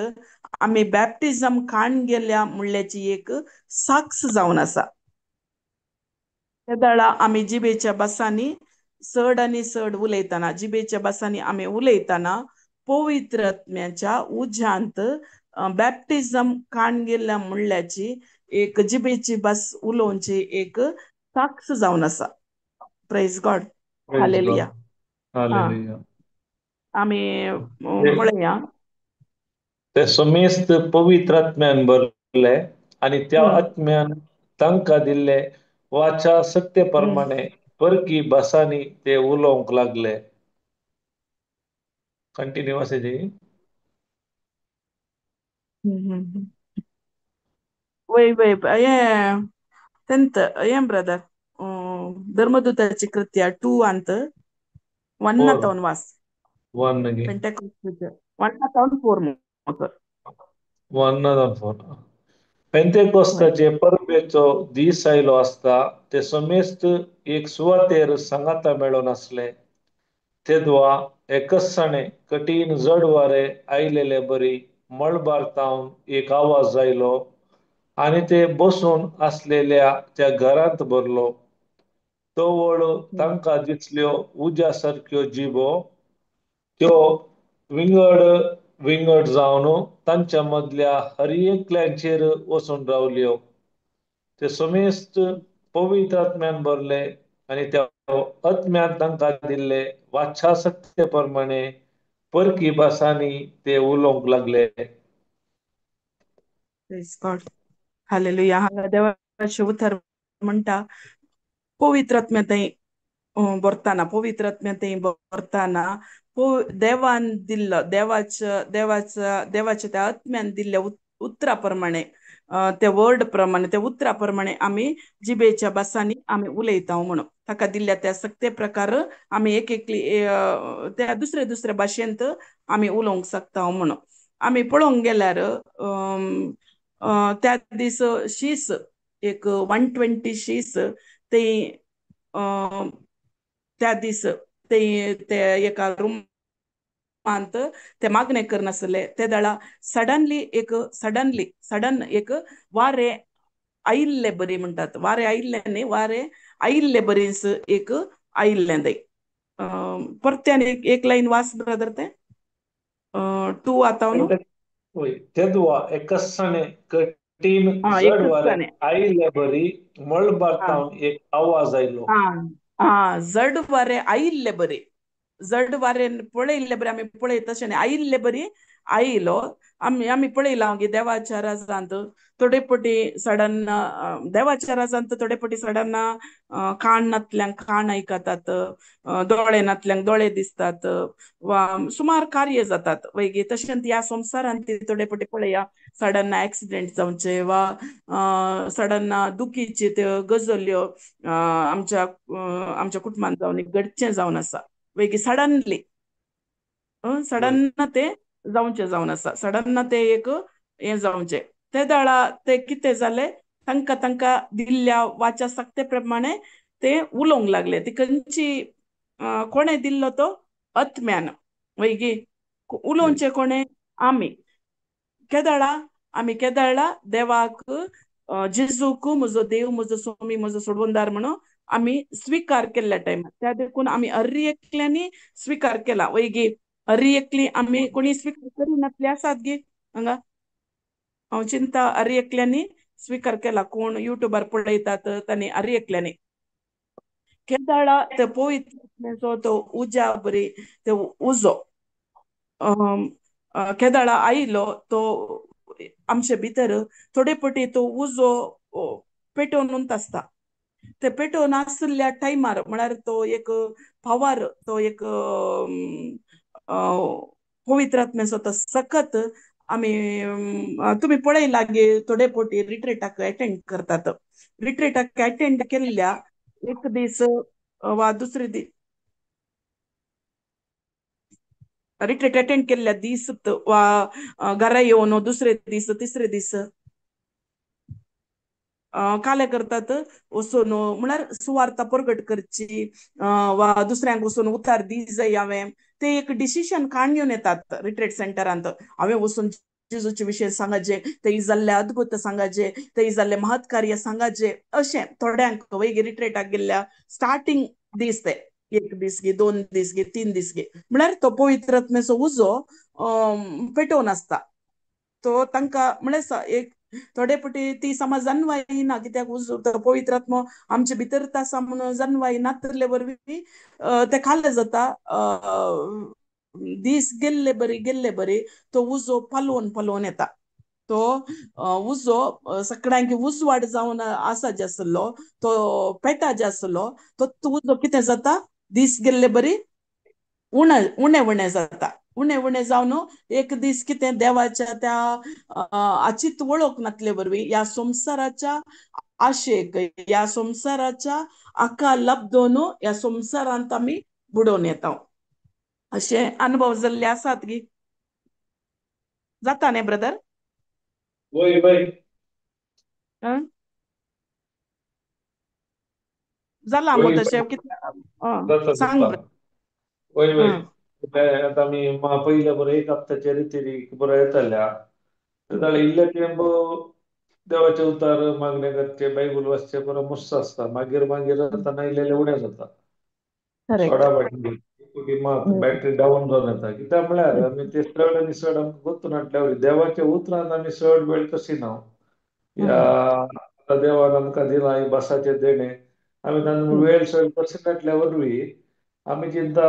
आमी बॅप्टिजम काण गेल्या म्हणल्याची एक साक्ष जावन आसा. तेदळा आमी जिबेच्या भासांनी चड आनी चड उलयतना, जिबेच्या भासांनी आमी उलयतना पवित्र आत्म्याच्या उज्यांत बॅप्टिजम काण गेल्या म्हणल्याची एक जिबेची भास उलोवची एक साक्ष जावन आसा. Praise God. Hallelujah. Hallelujah. आमी पळया ते समेस्त पवित्र आत्म्यान भरले आनी त्या आत्म्यान तांकां दिल्ले वाचा सत्य प्रमाणे परकी भासांनी ते उलोवंक लागले. कंटिन्यू आसा जी. वय वय हें तेंत हें ब्रदर धर्मदूताची कृत्या 2 अंत 1 तावन वास 1 1 तावन 4 मोतर 1 तावन 4. पेंतेकोस्ताचे परबेचो दीस आयलो आसता ते समेस्त एक सुवातेर सांगाता मेळोन आसले. तेदवा एकसाणे कठीण जड वारे आयलेले बरी मळबार तावन एक आवाज आयलो आनी ते बसून आसलेल्या त्या घरांत भरलो. तवळ तांकां दिसल्यो उज्या सारक्यो जिबो, त्यो विंगड विंगड जावन तांच्या मदल्या हर एकल्याचेर वचून रावल्यो. ते समेस्त पवित्र आत्म्यान भरले आनी त्या आत्म्यान तांकां दिल्ले वाचा सत्य प्रमाणे परकी भासांनी ते उलोवंक लागले. हालेलुया. हांगा देवाचें उतर म्हणटा पवित्र आत्म्या थंय भरतना, पवित्र आत्म्या थंय भरतना देवान दिल्लो, देवाच्या देवाच्या देवाच्या त्या आत्म्यान दिल्ल्या उतरा प्रमाणे, त्या वर्ड प्रमाणे, त्या उतरा प्रमाणे आमी जिबेच्या भासांनी आमी उलयता म्हणून ताका दिल्ल्या त्या सक्ते प्रकार आमी एक एकली त्या दुसरे दुसऱ्या भाशेंत आमी उलोवंक शकता म्हणून. आमी पळोवंक गेल्यार त्या दीस शीस एक 120 शीस ते त्या दीस ते ते एका रुमांत ते मागणे करनासले. ते दळा सडनली एक सडनली सडन एक वारे आयिल्ले बरी म्हणटात, वारे आयिल्ले न्ही, वारे आयिल्ले बरीच एक आयिल्लें ते परत्यान एक लायन वास ब्रदर ते 2 आतां न्हू. तेदवा एकसाणे कठीण जड वारे आयिल्ले बरी मळबार तावन एक आवाज आयलो. हा, जड वारे आयिल्ले बरी, जड वारे पळयल्ले बरी आमी पळयत तशें न्ही, आयिल्ले बरी आयलो. आमी आमी पळयलां की देवाच्या राजांत थोडे पटी सडन, देवाच्या राजांत थोडे पटी सडन कान नातल्यांक कान आयकतात, दोळे नातल्यांक दोळे दिसतात वा सुमार कार्य जातात वैगी. तशेंच ह्या संवसारांत थोडे पटी पळया सडन एक्सिडेंट जावचे वा सडन दुखीचे त्यो गजल्यो आमच्या आमच्या कुटुंबान जावन घडचें जावन आसा वैगी. सडनली सडन ते जावचें जावन आसा, सडन ते एक हें जावचें. ते दळा ते कितें जालें, तांकां तांकां दिल्ल्या वाचा सक्ते प्रमाणे ते उलोवंक लागले. ती खंयची कोणें दिल्लो तो आत्म्यान वैगी. उलोवचें कोणें? आमी केदळा, आमी केदळा देवाक जेजूक म्हजो देव, म्हजो स्वामी, म्हजो सोडवणदार म्हणून आमी स्विकार केल्ल्या टायमार. त्या देखून आमी अर्री एकल्यांनी स्विकार केला वैगी. अर्री एकली आमी कोणी स्विकार करिनातली आसात गी हांगा. हांव चिंता अर्री एकल्यांनी स्विकार केला. कोण युट्यूबार पळयतात तांणी अर्री एकल्यांनी केदाळा ते पवित्र तो उज्या बरी ते उजो केदाळा आयलो तो आमचे भितर थोडे पटी तो उजो पेटोवन आसता. ते पेटोवन आशिल्ल्या टायमार म्हळ्यार तो एक पावर, तो एक पवित्र आत्म्याचो तो सकत आमी तुमी पळयला गे थोडे पटी रिट्रीटाक अटेंड करतात. रिट्रीटाक अटेंड केल्ल्या एक दीस वा दुसरे दीस रिट्रीट अटेंड केल्ल्या दीस वा घरा येवन दुसरे दीस तिसरे दीस काले करतात वचून म्हळ्यार सुवार्ता परगट करची वा दुसऱ्यांक वचून उतार दी जाय. हांवें ते एक डिसिशन काण घेवन येतात रिट्रीट सेंटरांत, हांवें वचून जेजूचे विशय सांगाचे, ते जाल्ले अद्भुत सांगाचे, ते जाल्ले महत्कार्य सांगाचे, अशें थोड्यांक वैगे रिट्रीटाक गेल्ल्या स्टार्टींग दीस ते एक दीस गे, 2 दीस गे, 3 दीस गे, म्हळ्यार तो पवित्र आत्म्याचो उजो पेटोवन आसता. तो तांकां म्हळ्यार एक थोडे पटी ती समज जानवाय ना, कित्याक उजो पवित्र आत्मो आमचे भितर आसा म्हणून जानवाय नातले वरवीं ते खाल्ले जाता. दीस गेल्ले बरी गेल्ले बरी तो उजो पालोवन पालोवन येता. तो उजो सगळ्यांक उजवाड जावन आसा जे आसलो तो पेटा जे आसलो तो उजो कितें जाता, दीस गेल्ले बरी उणे उणे उणे जाता. उणे उणे जावन एक दीस कितें देवाच्या त्या अचीत वळख नातले वरवीं ह्या संवसाराच्या आशेक, ह्या संवसाराच्या आका लब्दोन ह्या संवसारांत आमी बुडोवन येता. अशे अनुभव जाल्ले आसात गी जाता न्ही ब्रदर? वय वय जाला मग तशें कितें सांग. वय वय आतां आमी पयल्या बरो एक हप्त्याच्या रितीरी बरो येताल्या जाल्यार इल्ले तेंप देवाचे उतार मागणे करचे, बायबल वाचचे बरो मस्त आसता. मागीर मागीर जाता इल्लें उणें जाता, सोडा बाटली मात बॅटरी डावन जावन येता. कित्याक म्हळ्यार आमी ते चड आनी चड आमकां गोत्तून हाडल्या देवाच्या उतरान आमी चड वेळ कशी ना. ह्या आतां देवान आमकां दिलां ही बसाचें देणें, आमी तांकां वेळ चड कशी नाटल्या वरवीं आमी चिंता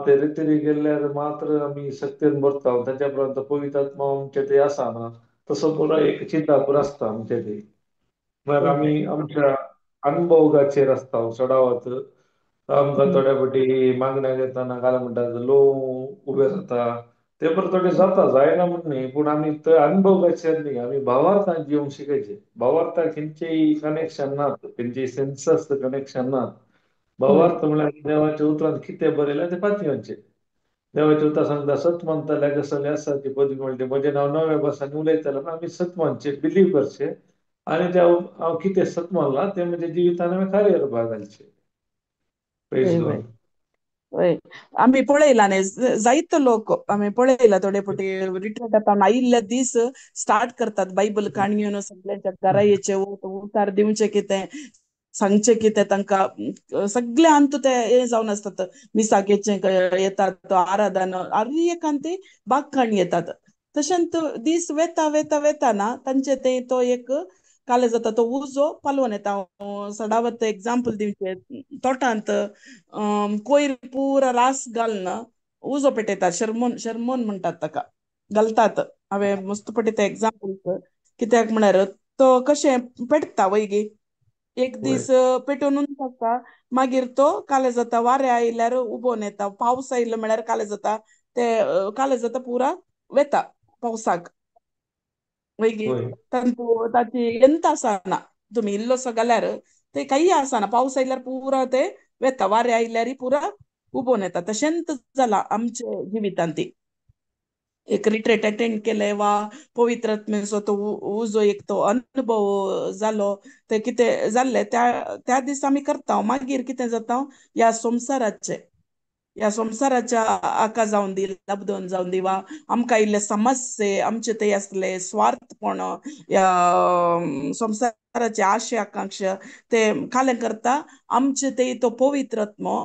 ते रितीरी गेल्ल्यार मात्र आमी शक्तीन भरता. ताच्या उपरांत पवित्र आत्मा आमचे ते आसा ना तसो पुरो एक चिंतापूर आसता आमचे ते. म्हळ्यार आमी आमच्या अनुभोगाचेर आसता चडावत. आमकां थोड्या फावटी मागण्याक येताना काल म्हणटात लोक उबे जाता, ते परत थोडे जाता जायना म्हण न्ही, पूण आमी ते अनुभवाचेर न्ही, आमी भावार्थान जिवंक शिकायचे. भावार्थाक खंयचेय कनेक्शन ना, खंयचेय सेन्सस कनेक्शन ना. भावार्थ म्हळ्यार देवाच्या उतरान कितें बरयलें तें पातयेवचें. देवाचें उतर सांगता सत मानताल्या कसलें आसा ती पदवी म्हणटा म्हजें नांव नव्या भासांनी उलयतालें म्हण आमी सत मानचें, बिलीव करचें आनी ते हांव कितें सत मानलां तें म्हज्या जिवितान हांवें कार्य रुपाक घालचें. वय आमी पळयला न्ही जायते लोक आमी पळयला थोडे फावटी रिट्रीट आतां आयिल्ले दीस स्टार्ट करतात बायबल काणयो, सगळ्यांच्या घरा येचे उतार दिवचें कितें सांगचें कितें तांकां सगळे अंत ते हें जावन आसतात. मिसाक येचें येतात, आराधन हर एकान ते बाग काणी येतात. तशेंच दीस वेता वेता वेताना तांचे ते तो एक काले जाता तो उजो पालोवन येता. सदावत एग्जाम्पल दिवचें, तोटांत कोयर पुरा रास घालून उजो पेटयतात, शर्मोन शर्मोन म्हणटात ताका, घालतात. हांवें मस्त पटी ते एग्जाम्पल कित्याक म्हळ्यार तो कशें पेटता वयगी एक दीस पेटोवनूच आसता, मागीर तो काले जाता, वारें आयल्यार उबोन येता, पावस आयलो म्हळ्यार काले जाता, ते काले जाता पुरा वेता पावसाक वयगी. तांतू ताची यंत आसना, तुमी इल्लोसो घाल्यार ते काही आसना, पावस आयल्यार पुरा ते वेता, वारें आयल्यार पुरा उबोन येता. तशेंच जाला आमच्या जिवितांत ती एक रिट्रीट अटेंड केलें वा पवित्र आत्म्याचो तो उजो एक तो अनुभव जालो, ते कितें जाल्लें त्या त्या दिसा आमी करता. मागीर कितें जाता ह्या संवसाराचें, ह्या संवसाराच्या आका जावन दी, लब्दन जावन दी, वा आमकां इल्ले समस्ये आमचे ते आसले स्वार्थपण, ह्या संवसाराचे आशे आकांक्षा ते कालें करता आमचे ते तो पवित्र आत्मो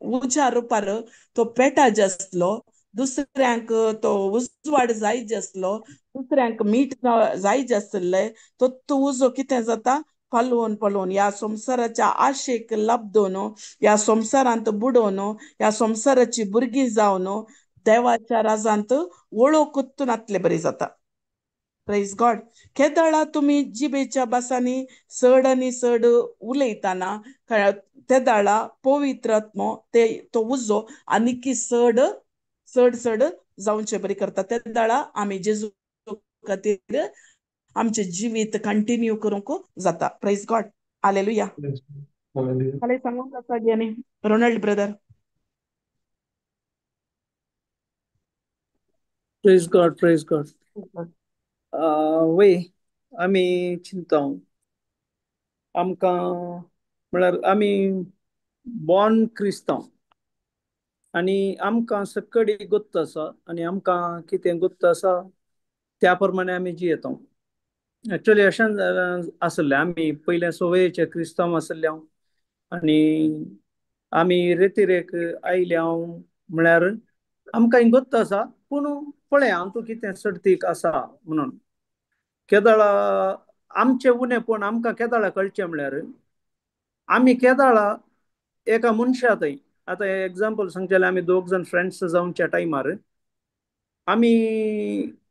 उज्या रुपार तो पेटा जे आसलो, दुसऱ्यांक तो उजवाड जाय जे आसलो, दुसऱ्यांक मीठ जाय जे आसले, तो तो उजो कितें जाता पालोवन पालोवन ह्या संवसाराच्या आशेक लब्दोन, ह्या संवसारांत बुडोवन, ह्या संवसाराची भुरगीं जावन देवाच्या राजांत वळखूच नातले बरी जाता. Praise God. केदळा तुमी जिबेच्या भासांनी चड आनी चड उलयतना तेदाळा पवित्र आत्मो ते तो उजो आनीकी चड चड चड जावचे बरी करता. तेदाळा आमी जेजू खातीर आमचें जिवीत कंटिन्यू करूंक जाता. Praise God. Hallelujah. फाल्यां सांगूंक आसा गे न्ही Ronald brother. Praise God, praise God. वय आमी चिंता आमकां म्हळ्यार आमी बॉर्न क्रिस्तांव आनी आमकां सक्कडी गोत्त आसा आनी आमकां कितें गोत्त आसा त्या प्रमाणे आमी जियेता. एक्चुअली अशें आसलें, आमी पयले संवयेचे क्रिस्तांव आसले हांव आनी आमी रेतिरेक आयले हांव, म्हळ्यार आमकां गोत्त आसा पूण पळय हांव कितें सर्तीक आसा म्हणून केदाळा आमचें उणेपण आमकां केदाळा कळचें म्हळ्यार आमी केदाळा एका मनशा थंय आतां एग्जाम्पल सांगचें जाल्यार आमी दोग जाण फ्रेंड्स जावच्या टायमार आमी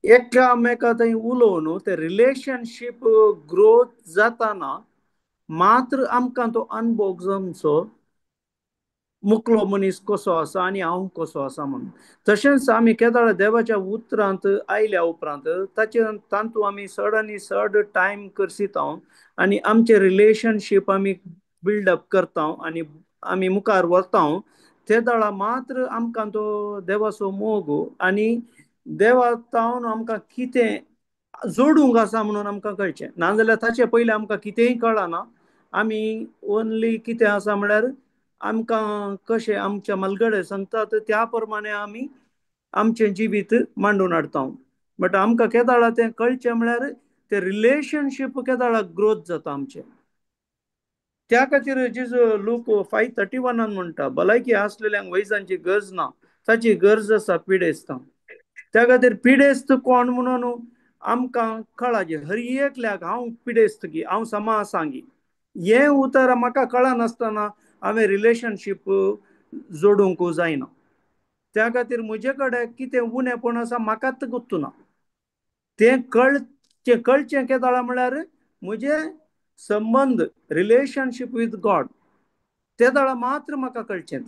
एकामेका थंय उलोवन ते रिलेशनशीप ग्रोथ जाताना मात्र आमकां तो अनुभव जावचो मुकलो मनीस कसो आसा आनी हांव कसो आसा म्हणून. तशेंच आमी केदाळा देवाच्या उतरांत आयल्या उपरांत ताचे तातूंत आमी चड आनी चड टायम करसीत आनी आमचें रिलेशनशीप आमी बिल्डअप करता आनी आमी मुखार व्हरता ते दाळा मात्र आमकां तो देवाचो मोग आनी देवा तावन आमकां कितें जोडूंक आसा म्हणून आमकां कळचें. नाजाल्यार ताचे पयलीं आमकां कितेंय कळना. आमी ओनली कितें आसा म्हळ्यार आमकां कशें आमच्या मलगडे सांगतात त्या प्रमाणे आमी आमचें जिवीत मांडून हाडटा. बट आमकां केदाळा तें कळचें म्हळ्यार ते रिलेशनशीप केदाळा ग्रोथ जाता आमचें. त्या खातीर जेजू लूक 5:31 म्हणटा भलायकी आसलेल्यांक वैजांची गरज ना, ताची गरज आसा पिडेस्तांक. त्या खातीर पिडेस्त कोण म्हणून आमकां कळाचें हर एकल्याक हांव पिडेस्त की हांव समा आसांगी हें उतर म्हाका कळनासतना हांवें रिलेशनशीप जोडूंक जायना. त्या खातीर म्हजे कडेन कितें उणेपण आसा म्हाकाच गुत्तू ना. तें कळचें कळचें केदाळा म्हळ्यार म्हजें संबंद रिलेशनशीप विथ गॉड ते दाळा मात्र म्हाका कळचें.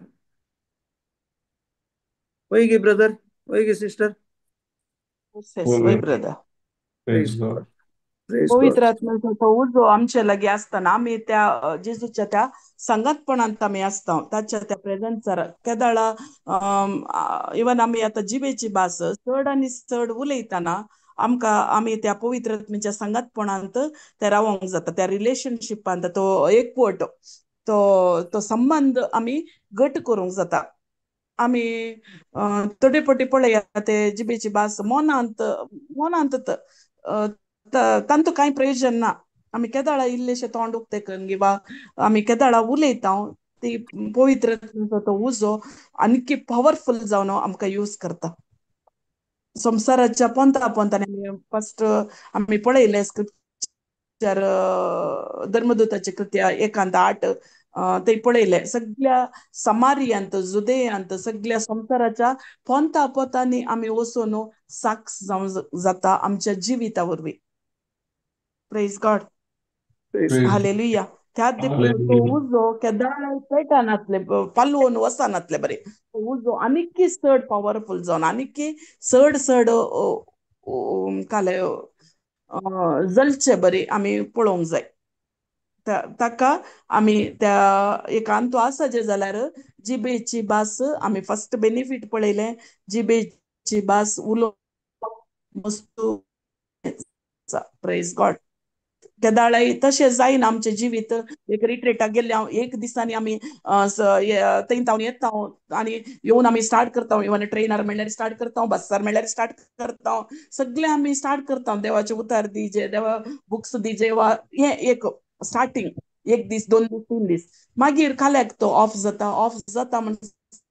वय गे ब्रदर, वय गे सिस्टर? वय ब्रदर. पवित्र आत्म्याचो तो उजो आमचे लागीं आसतना आमी त्या जेजूच्या त्या संगतपणांत आमी आसता, ताच्या त्या प्रेझन्सार केदाळा इवन आमी आतां जिबेची भास चड आनी चड उलयतना आमकां आमी त्या पवित्र आत्म्याच्या संगतपणांत ते रावोंक जाता, त्या रिलेशनशिपांत तो एकवट तो तो संबंद आमी घट करूंक जाता. आमी थोडे पटी पळया ते जिबेची भास मनांत मनांत तांतू कांय प्रयोजन ना. आमी केदाळा इल्लेशें तोंड उक्तें करून वा आमी केदाळा उलयता ती पवित्र तो उजो आनीकी पावरफूल जावन आमकां यूज करता. संवसाराच्या पोंता पोंतांनी फस्ट आमी पळयलें स्क्रिप्चर धर्मदूताचे कृत्य 1:8 ते पळयले सगळ्या समारियांत जुदेयांत सगळ्या संवसाराच्या पोंता पोंतांनी आमी वचून साक्ष जावं जाता आमच्या जिविता वरवीं. Praise God, hallelujah. त्या देखून तो उजो केदाळ पेटनातले पालोवन वचनातले बरे उजो आनीकी चड पावरफूल जावन आनीकी चड चड काले जलचे बरे आमी पळोवंक जाय. ताका आमी त्या एकांत आसा जे जाल्यार जिबेची भास आमी फस्ट बेनिफीट पळयलें, जिबेची भास उलोवप वस्तू. Praise God. केदाळाय तशें जायना आमचें जिवीत. एक रिट्रेटाक गेल्ले हांव एक दिसांनी आमी थंय तावन येता आनी येवन आमी स्टार्ट करता, इवन ट्रेनार मेळ्ळ्यार स्टार्ट करता, बसार मेळ्ळ्यार स्टार्ट करता, सगळें आमी स्टार्ट करता. देवाचें उतार दिजे, देवा बुक्स दिजे वा हें एक स्टार्टींग एक दीस 2 दीस 3 दीस मागीर खाल्याक तो ऑफ जाता. ऑफ जाता म्हण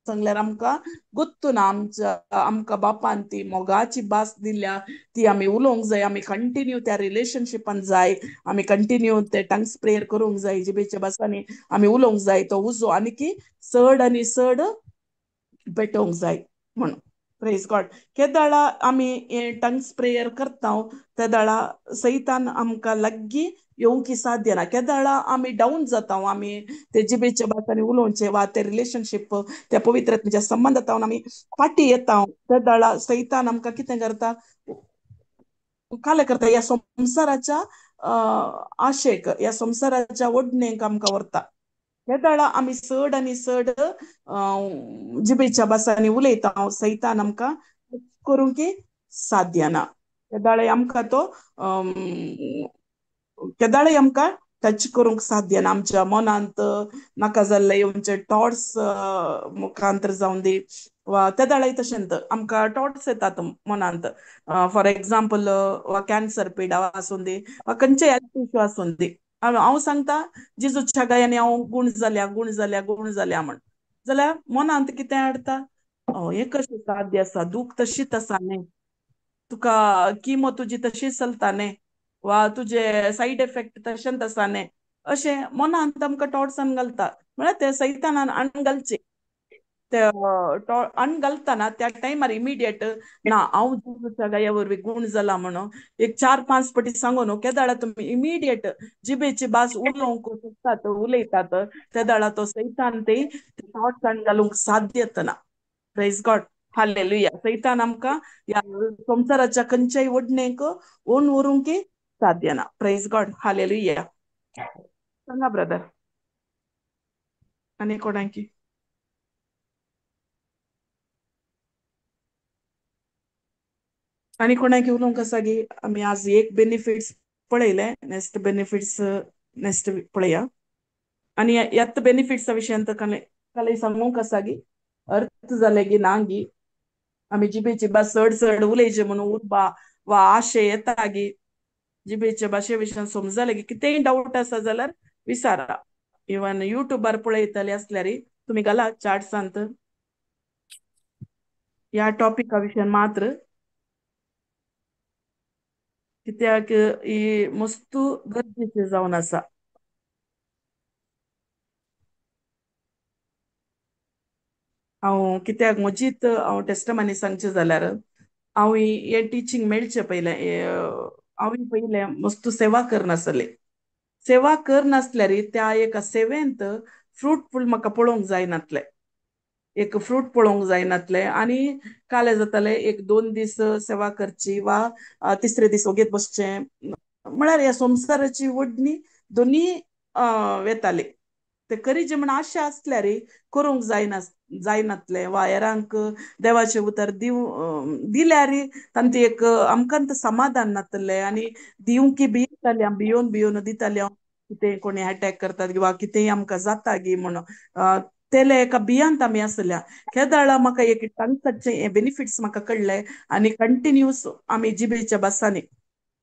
सांगल्यार आमकां गुत्तू ना. आमच्या आमकां बापान ती मोगाची भास दिल्या ती आमी उलोवंक जाय. आमी कंटिन्यू त्या रिलेशनशिपान जाय, आमी कंटिन्यू ते टंग्स प्रेयर करूंक जाय, जिबेच्या भासांनी आमी उलोवंक जाय. तो उजो आनीकी चड आनी चड पेटोवंक जाय म्हणून. Praise God. केदाळा आमी टंग्स प्रेयर करता तेदाळा सैतान आमकां लागीं येवंक साध्य ना. केदाळा आमी डावन जाता, आमी ते जिबेच्या भासांनी उलोवचें वा ते रिलेशनशीप त्या पवित्र आत्म्याच्या संबंदांत आमी फाटीं येता तेदाळा सैतान आमकां कितें करता, काले करता, ह्या संवसाराच्या आशेक, ह्या संवसाराच्या ओडणेक आमकां व्हरता. केदाळा आमी चड आनी चड जिबेच्या भासांनी उलयता सैतान आमकां करूंक साध्य ना. तेदाळे आमकां तो केदाळय आमकां टच करूंक साध्य ना. आमच्या मनांत नाका जाल्ले येवचे थॉट्स मुखांतर जावन दी वा तेदाळय तशेंच आमकां थॉट्स येतात मनांत. फॉर एग्जाम्पल वा कॅन्सर पिडा आसूं दी वा खंयचेय हेल्थ इश्यू आसूं दी. हांव सांगता जेजूच्या गायांनी हांव गूण जाल्या, गूण जाल्या, गूण जाल्या म्हण. जाल्यार मनांत कितें हाडटा, हें कशें साध्य आसा, दूख तशीच आसा न्ही, तुका किमो तुजी तशीच चलता न्ही, वा तुजे सायड इफेक्ट तशेंच आसा न्ही, अशें मनांत आमकां थॉट्स आन घालता. म्हळ्यार ते सैतानान आण घालचे, ते आण घालतना त्या टायमार इमिडिएट ना हांव जेजूच्या गाया वरवीं गूण जाला म्हणून एक 4-5 पटी सांगू न्हू, केदाळा तुमी इमिडिएट जिबेची भास उलोवंक शकतात, उलयतात, तेदाळा तो सैतान ते थॉट्स आण घालूंक साध्य येतना. Praise God, hallelujah. सैतान आमकां ह्या संवसाराच्या खंयच्याय ओडणेक ओन व्हरूंक साध्य ना. Praise God, hallelujah. सांगा ब्रदर, आनी कोणाकी? आनी कोणाकी उलोवंक आसा गी? आमी आज एक बेनिफिट्स पळयले, नेक्स्ट बेनिफिट्स नेक्स्ट पळया. आनी ह्यात बेनिफिट्सा विशयांत काल सांगूंक आसा गी? अर्थ जाले गी ना गी? आमी जिबेची भास चड चड उलयचे म्हणून उर्बा वा आशे येता गी? जिबेच्या भाशे विशयान समजले गी? कितेंय डावट आसा जाल्यार विचारा. इवन युट्यूबार पळयतले आसल्यार तुमी घाला चार्ट्सांत ह्या टॉपिका विशयान मात्र, कित्याक ही मस्तू गरजेची जावन आसा. हांव कित्याक म्हजीत हांव टेस्टमनी सांगचें जाल्यार हांव हें टिचींग मेळचें पयलें, हांव पयलें मस्तू सेवा करनासलें. सेवा करनासल्यार त्या एका सेवेंत फ्रूटफूल म्हाका पळोवंक जायनातलें, एक फ्रूट पळोवंक जायनातलें. आनी काले जातालें 1-2 दीस सेवा करची वा तिसरे दीस ओगेत बसचें, म्हळ्यार ह्या संवसाराची ओडणी दोनी वेताली. ते करीचे म्हण आशा आसल्यार करूंक जायनातलें वा हेरांक देवाचें उतर दिल्यार तांचे एक आमकां समाधान नातलें. आनी दिवंकी भियेतालें हांव, भियोन भियोन दितालें हांव, कितें कोणी अटॅक करतात वा कितेंय आमकां जाता गी म्हणून तेले एका भियांत आमी आसल्या. केदाळा म्हाका एक तांचे बेनिफिट्स म्हाका कळ्ळे आनी कंटिन्यूस आमी जिबेच्या भासांनी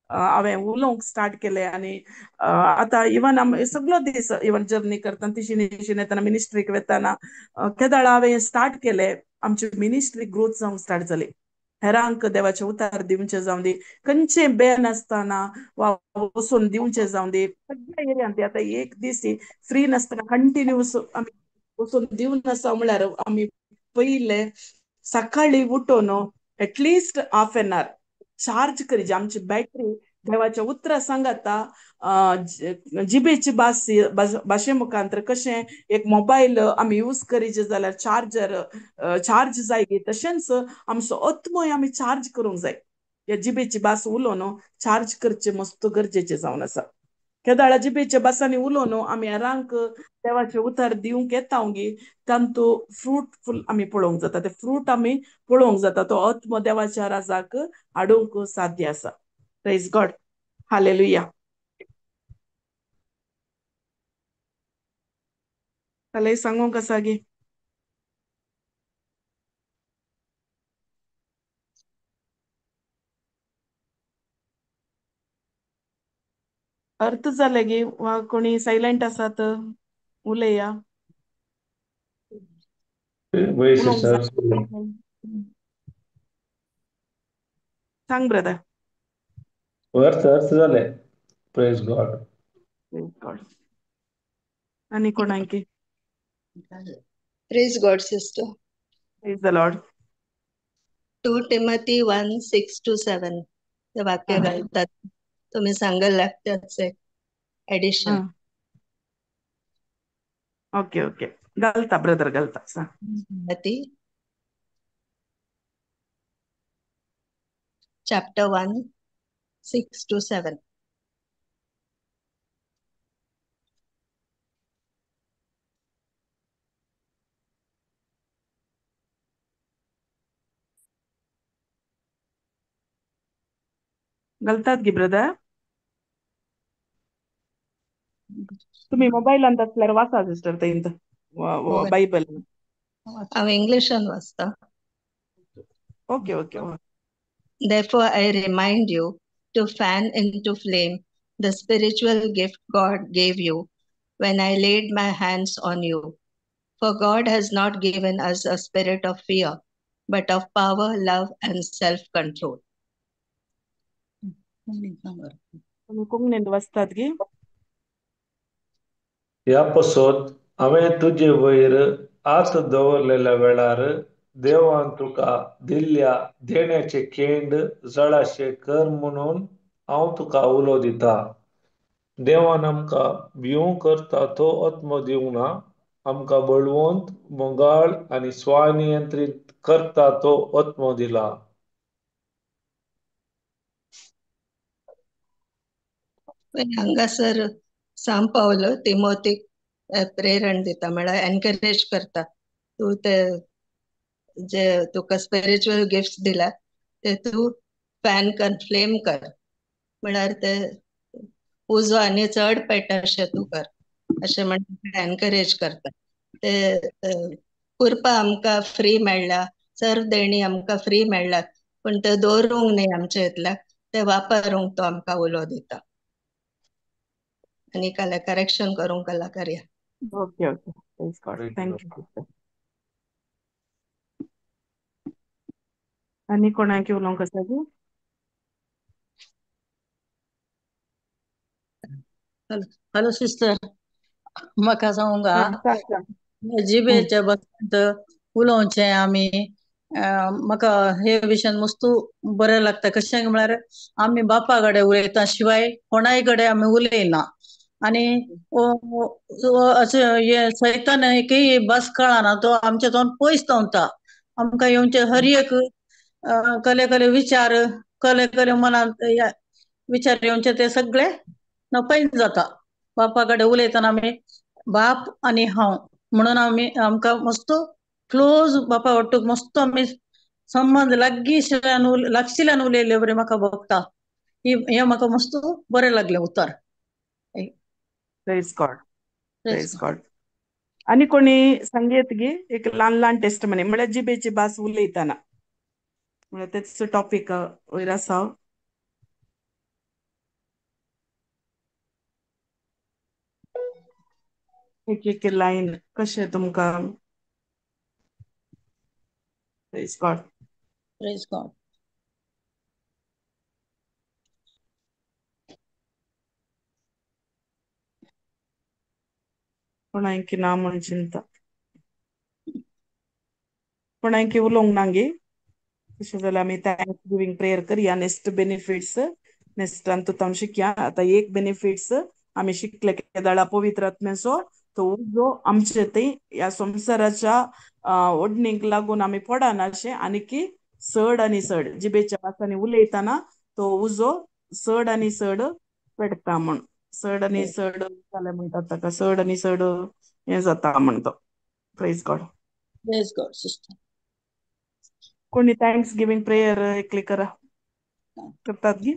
हांवें उलोवंक स्टार्ट केलें. आनी आतां इवन आमी सगलो दीस इवन जर्नी करतना तिशीन तिशीन येतना मिनिस्ट्रीक वेतना केदाळा हांवें स्टार्ट केलें, आमची मिनिस्ट्री ग्रोथ जावंक स्टार्ट जाली. हेरांक देवाचें उतार दिवचें जावं दी, खंयचें बेन आसतना वा वचून दिवचें जावं दी, सगळ्या एरियांत आतां एक दीस फ्री नासतना कंटिन्यूस आमी वचून दिवन आसा. म्हळ्यार आमी पयलें सकाळीं उठून at least half an hour charge करीजे आमची बॅटरी देवाच्या उतरां सांगाता. जिबेची भास भाशे मुखांतर कशें एक मोबायल आमी यूज करीचे जाल्यार चार्जर चार्ज जाय गी, तशेंच आमचो आत्मोय आमी चार्ज करूंक जाय. ह्या जिबेची भास उलोवन चार्ज करचें मस्त गरजेचें जावन आसा. केदाळा जिबेच्या भासांनी उलोवन आमी हेरांक देवाचें उतर दिवंक येता गी, तांतू फ्रूटफूल आमी पळोवंक जाता, ते फ्रूट आमी पळोवंक जाता, तो आत्मो देवाच्या राजाक हाडूंक साध्य आसा. Praise God, hallelujah. जाल्यार सांगूंक आसा गी? अर्थ जाले गी वा कोणी सायलंट आसात उलया? सांग ब्रदर. अर्थ अर्थ जाले. Praise God, praise God. आनी कोणाकी? Praise God sister. Praise the Lord. 2 Timothy 1:6-7 ते वाक्य घालतात, तुम्ही सांगायला लागतात ऍडिशन. ओके ओके, घालता ब्रदर, घालता. Timothy chapter 1 6-7. घालतात गी ब्रदर? तुम्ही मोबायलांत आसल्यार वाचा सिस्टर थंय बायबल. हांव इंग्लिशान वाचता. Okay okay. Therefore, I remind you to fan into flame the spiritual gift God gave you when I laid my hands on you. For God has not given us a spirit of fear, but of power, love, and self-control. कोंकणींत वाचतात की? ह्या पसत हांवें तुजे वयर हात दवरलेल्या वेळार देवान तुका दिल्ल्या देण्याचे केंड जळाशे कर म्हणून हांव तुका उलो दिता. देवान आमकां भिवूं करता तो आत्मो दिवंक ना, आमकां बळवंत, मोगाळ आनी स्वनियंत्रीत करता तो आत्मो दिला. हांगासर सांग पावलो तिमोतीक प्रेरण दिता, म्हळ्यार एनकरेज करता, तूं ते जे तुका स्पिरिच्युअल गिफ्ट्स दिला ते तूं फॅन कर, फ्लेम कर, म्हळ्यार ते उजो आनी चड पेटा अशें तूं कर अशें म्हणून एनकरेज करता. ते कुरपा आमकां फ्री मेळ्ळ्या, सर्व देणी आमकां फ्री मेळ्ळ्या, पूण ते दवरूंक न्हय आमच्या इतल्याक, ते वापरूंक तो आमकां उलो दिता. आनी कला करेक्शन करूंक कलाकार. Okay okay, thank you sister. आनी कोणाक उलोवंक आसा की? हॅलो सिस्टर, म्हाका सांगूंक जिबेच्या बाबतींत उलोवचें आमी, म्हाका हे विशयान मस्तू बरें लागता. कशें म्हळ्यार आमी बापा कडेन उलयता शिवाय कोणाय कडेन आमी उलयना. आनी अशें हे सैतान एकय भास कळना, तो आमच्या तोंड पयस दवरता. आमकां येवचे हर एक कले कले विचार, कले कले मनांत विचार येवचे ते सगळे नपैन जाता. बापा कडेन उलयतना आमी बाप आनी हांव म्हणून आमी आमकां मस्त क्लोज बापा वट्टूक मस्त आमी संबंद लागींशिल्ल्यान लागशिल्ल्यान उलयल्ले बरें म्हाका भोगता. हें म्हाका मस्त बरें लागलें उतर. Praise God, praise God. आनी कोणी सांगयत गी एक ल्हान ल्हान टेस्ट म्हणे, म्हळ्यार जिबेची भास उलयतना, म्हळ्यार तेच टॉपीक वयर आसा. एक एक लायन कशें तुमकां? Praise God, praise God. कोणाक ना म्हूण चिंता, कोणाक उलोवंक ना गे? तशें जाल्यार आमी thanks giving prayer करया. नेक्स्ट बेनिफिट्स नेक्स्ट तातूंत आमी शिकया. आतां एक बेनिफिट्स आमी शिकले केदाळा पवित्र आत्म्याचो तो उजो आमचे थंय ह्या संवसाराच्या ओडणीक लागून आमी पडना अशें, आनी की चड आनी चड जिबेच्या भासांनी उलयतना तो उजो चड आनी चड पेटता म्हूण, चड आनी चड जालें म्हणटात ताका, चड आनी चड हें जाता म्हण तो. Praise God, praise God sister. कोणी thanks giving prayer एकली करा करतात गी?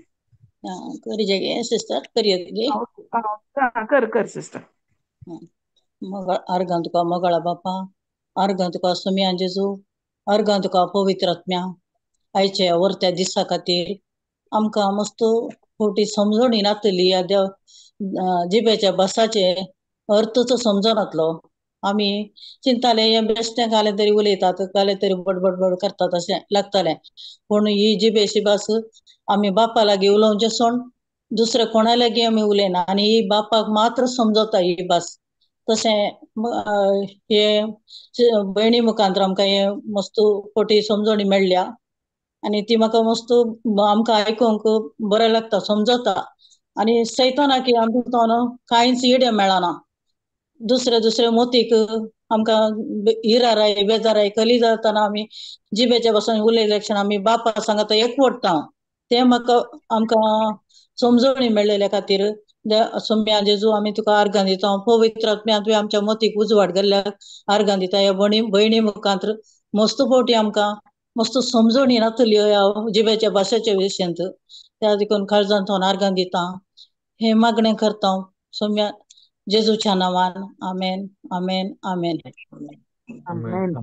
करीजे गे सिस्टर, करया गे. कर कर सिस्टर. मग अर्गां तुका मोगाळा बापा, अर्गां तुका सुम्या जेजू, अर्गां तुका पवित्र आत्म्या. आयच्या वरत्या दिसा खातीर आमकां मस्त फावटी समजणी नातली ह्या देव जिबेच्या भासाचे अर्थच समजनातलो. आमी चिंताले हे बेश्टें कालें तरी उलयतात, कालें तरी बडबड करतात अशें लागतालें. पूण ही जिबेची भास आमी बापा लागीं उलोवचें सोड दुसऱ्या कोणा लागीं आमी उलयना, आनी ही बापाक मात्र समजता ही भास. तशें हे भयणी मुखांतर आमकां हे मस्त फावटी समजणी मेळ्ळ्या आनी ती म्हाका मस्त आमकां आयकूंक बरें लागता, समजता. आनी सैताना की आमकां तो कांयच इड्यो मेळना. दुसरे दुसरे मोतीक आमकां इराराय बेजाराय कली जातना आमी जिबेच्या पासून उलयले क्षण आमी बापा सांगता एकवटता. तें म्हाका आमकां समजणी मेळ्ळेल्या खातीर सोम्या जेजू आमी तुका आर्गां दिता. पवित्र आत्म्या तुवें आमच्या मतीक उजवाड गेल्ल्याक आर्गां दिता. ह्या भयणी मुखांत मस्त फावटी आमकां मस्त समजणी नातली ह्या जिबेच्या भाशेच्या विशयांत, त्या देखून काळजांत आर्गां दिता. हें मागणें करता सोम्या जेजूच्या नांवान, आमेन, आमेन, आमेन. आमेन.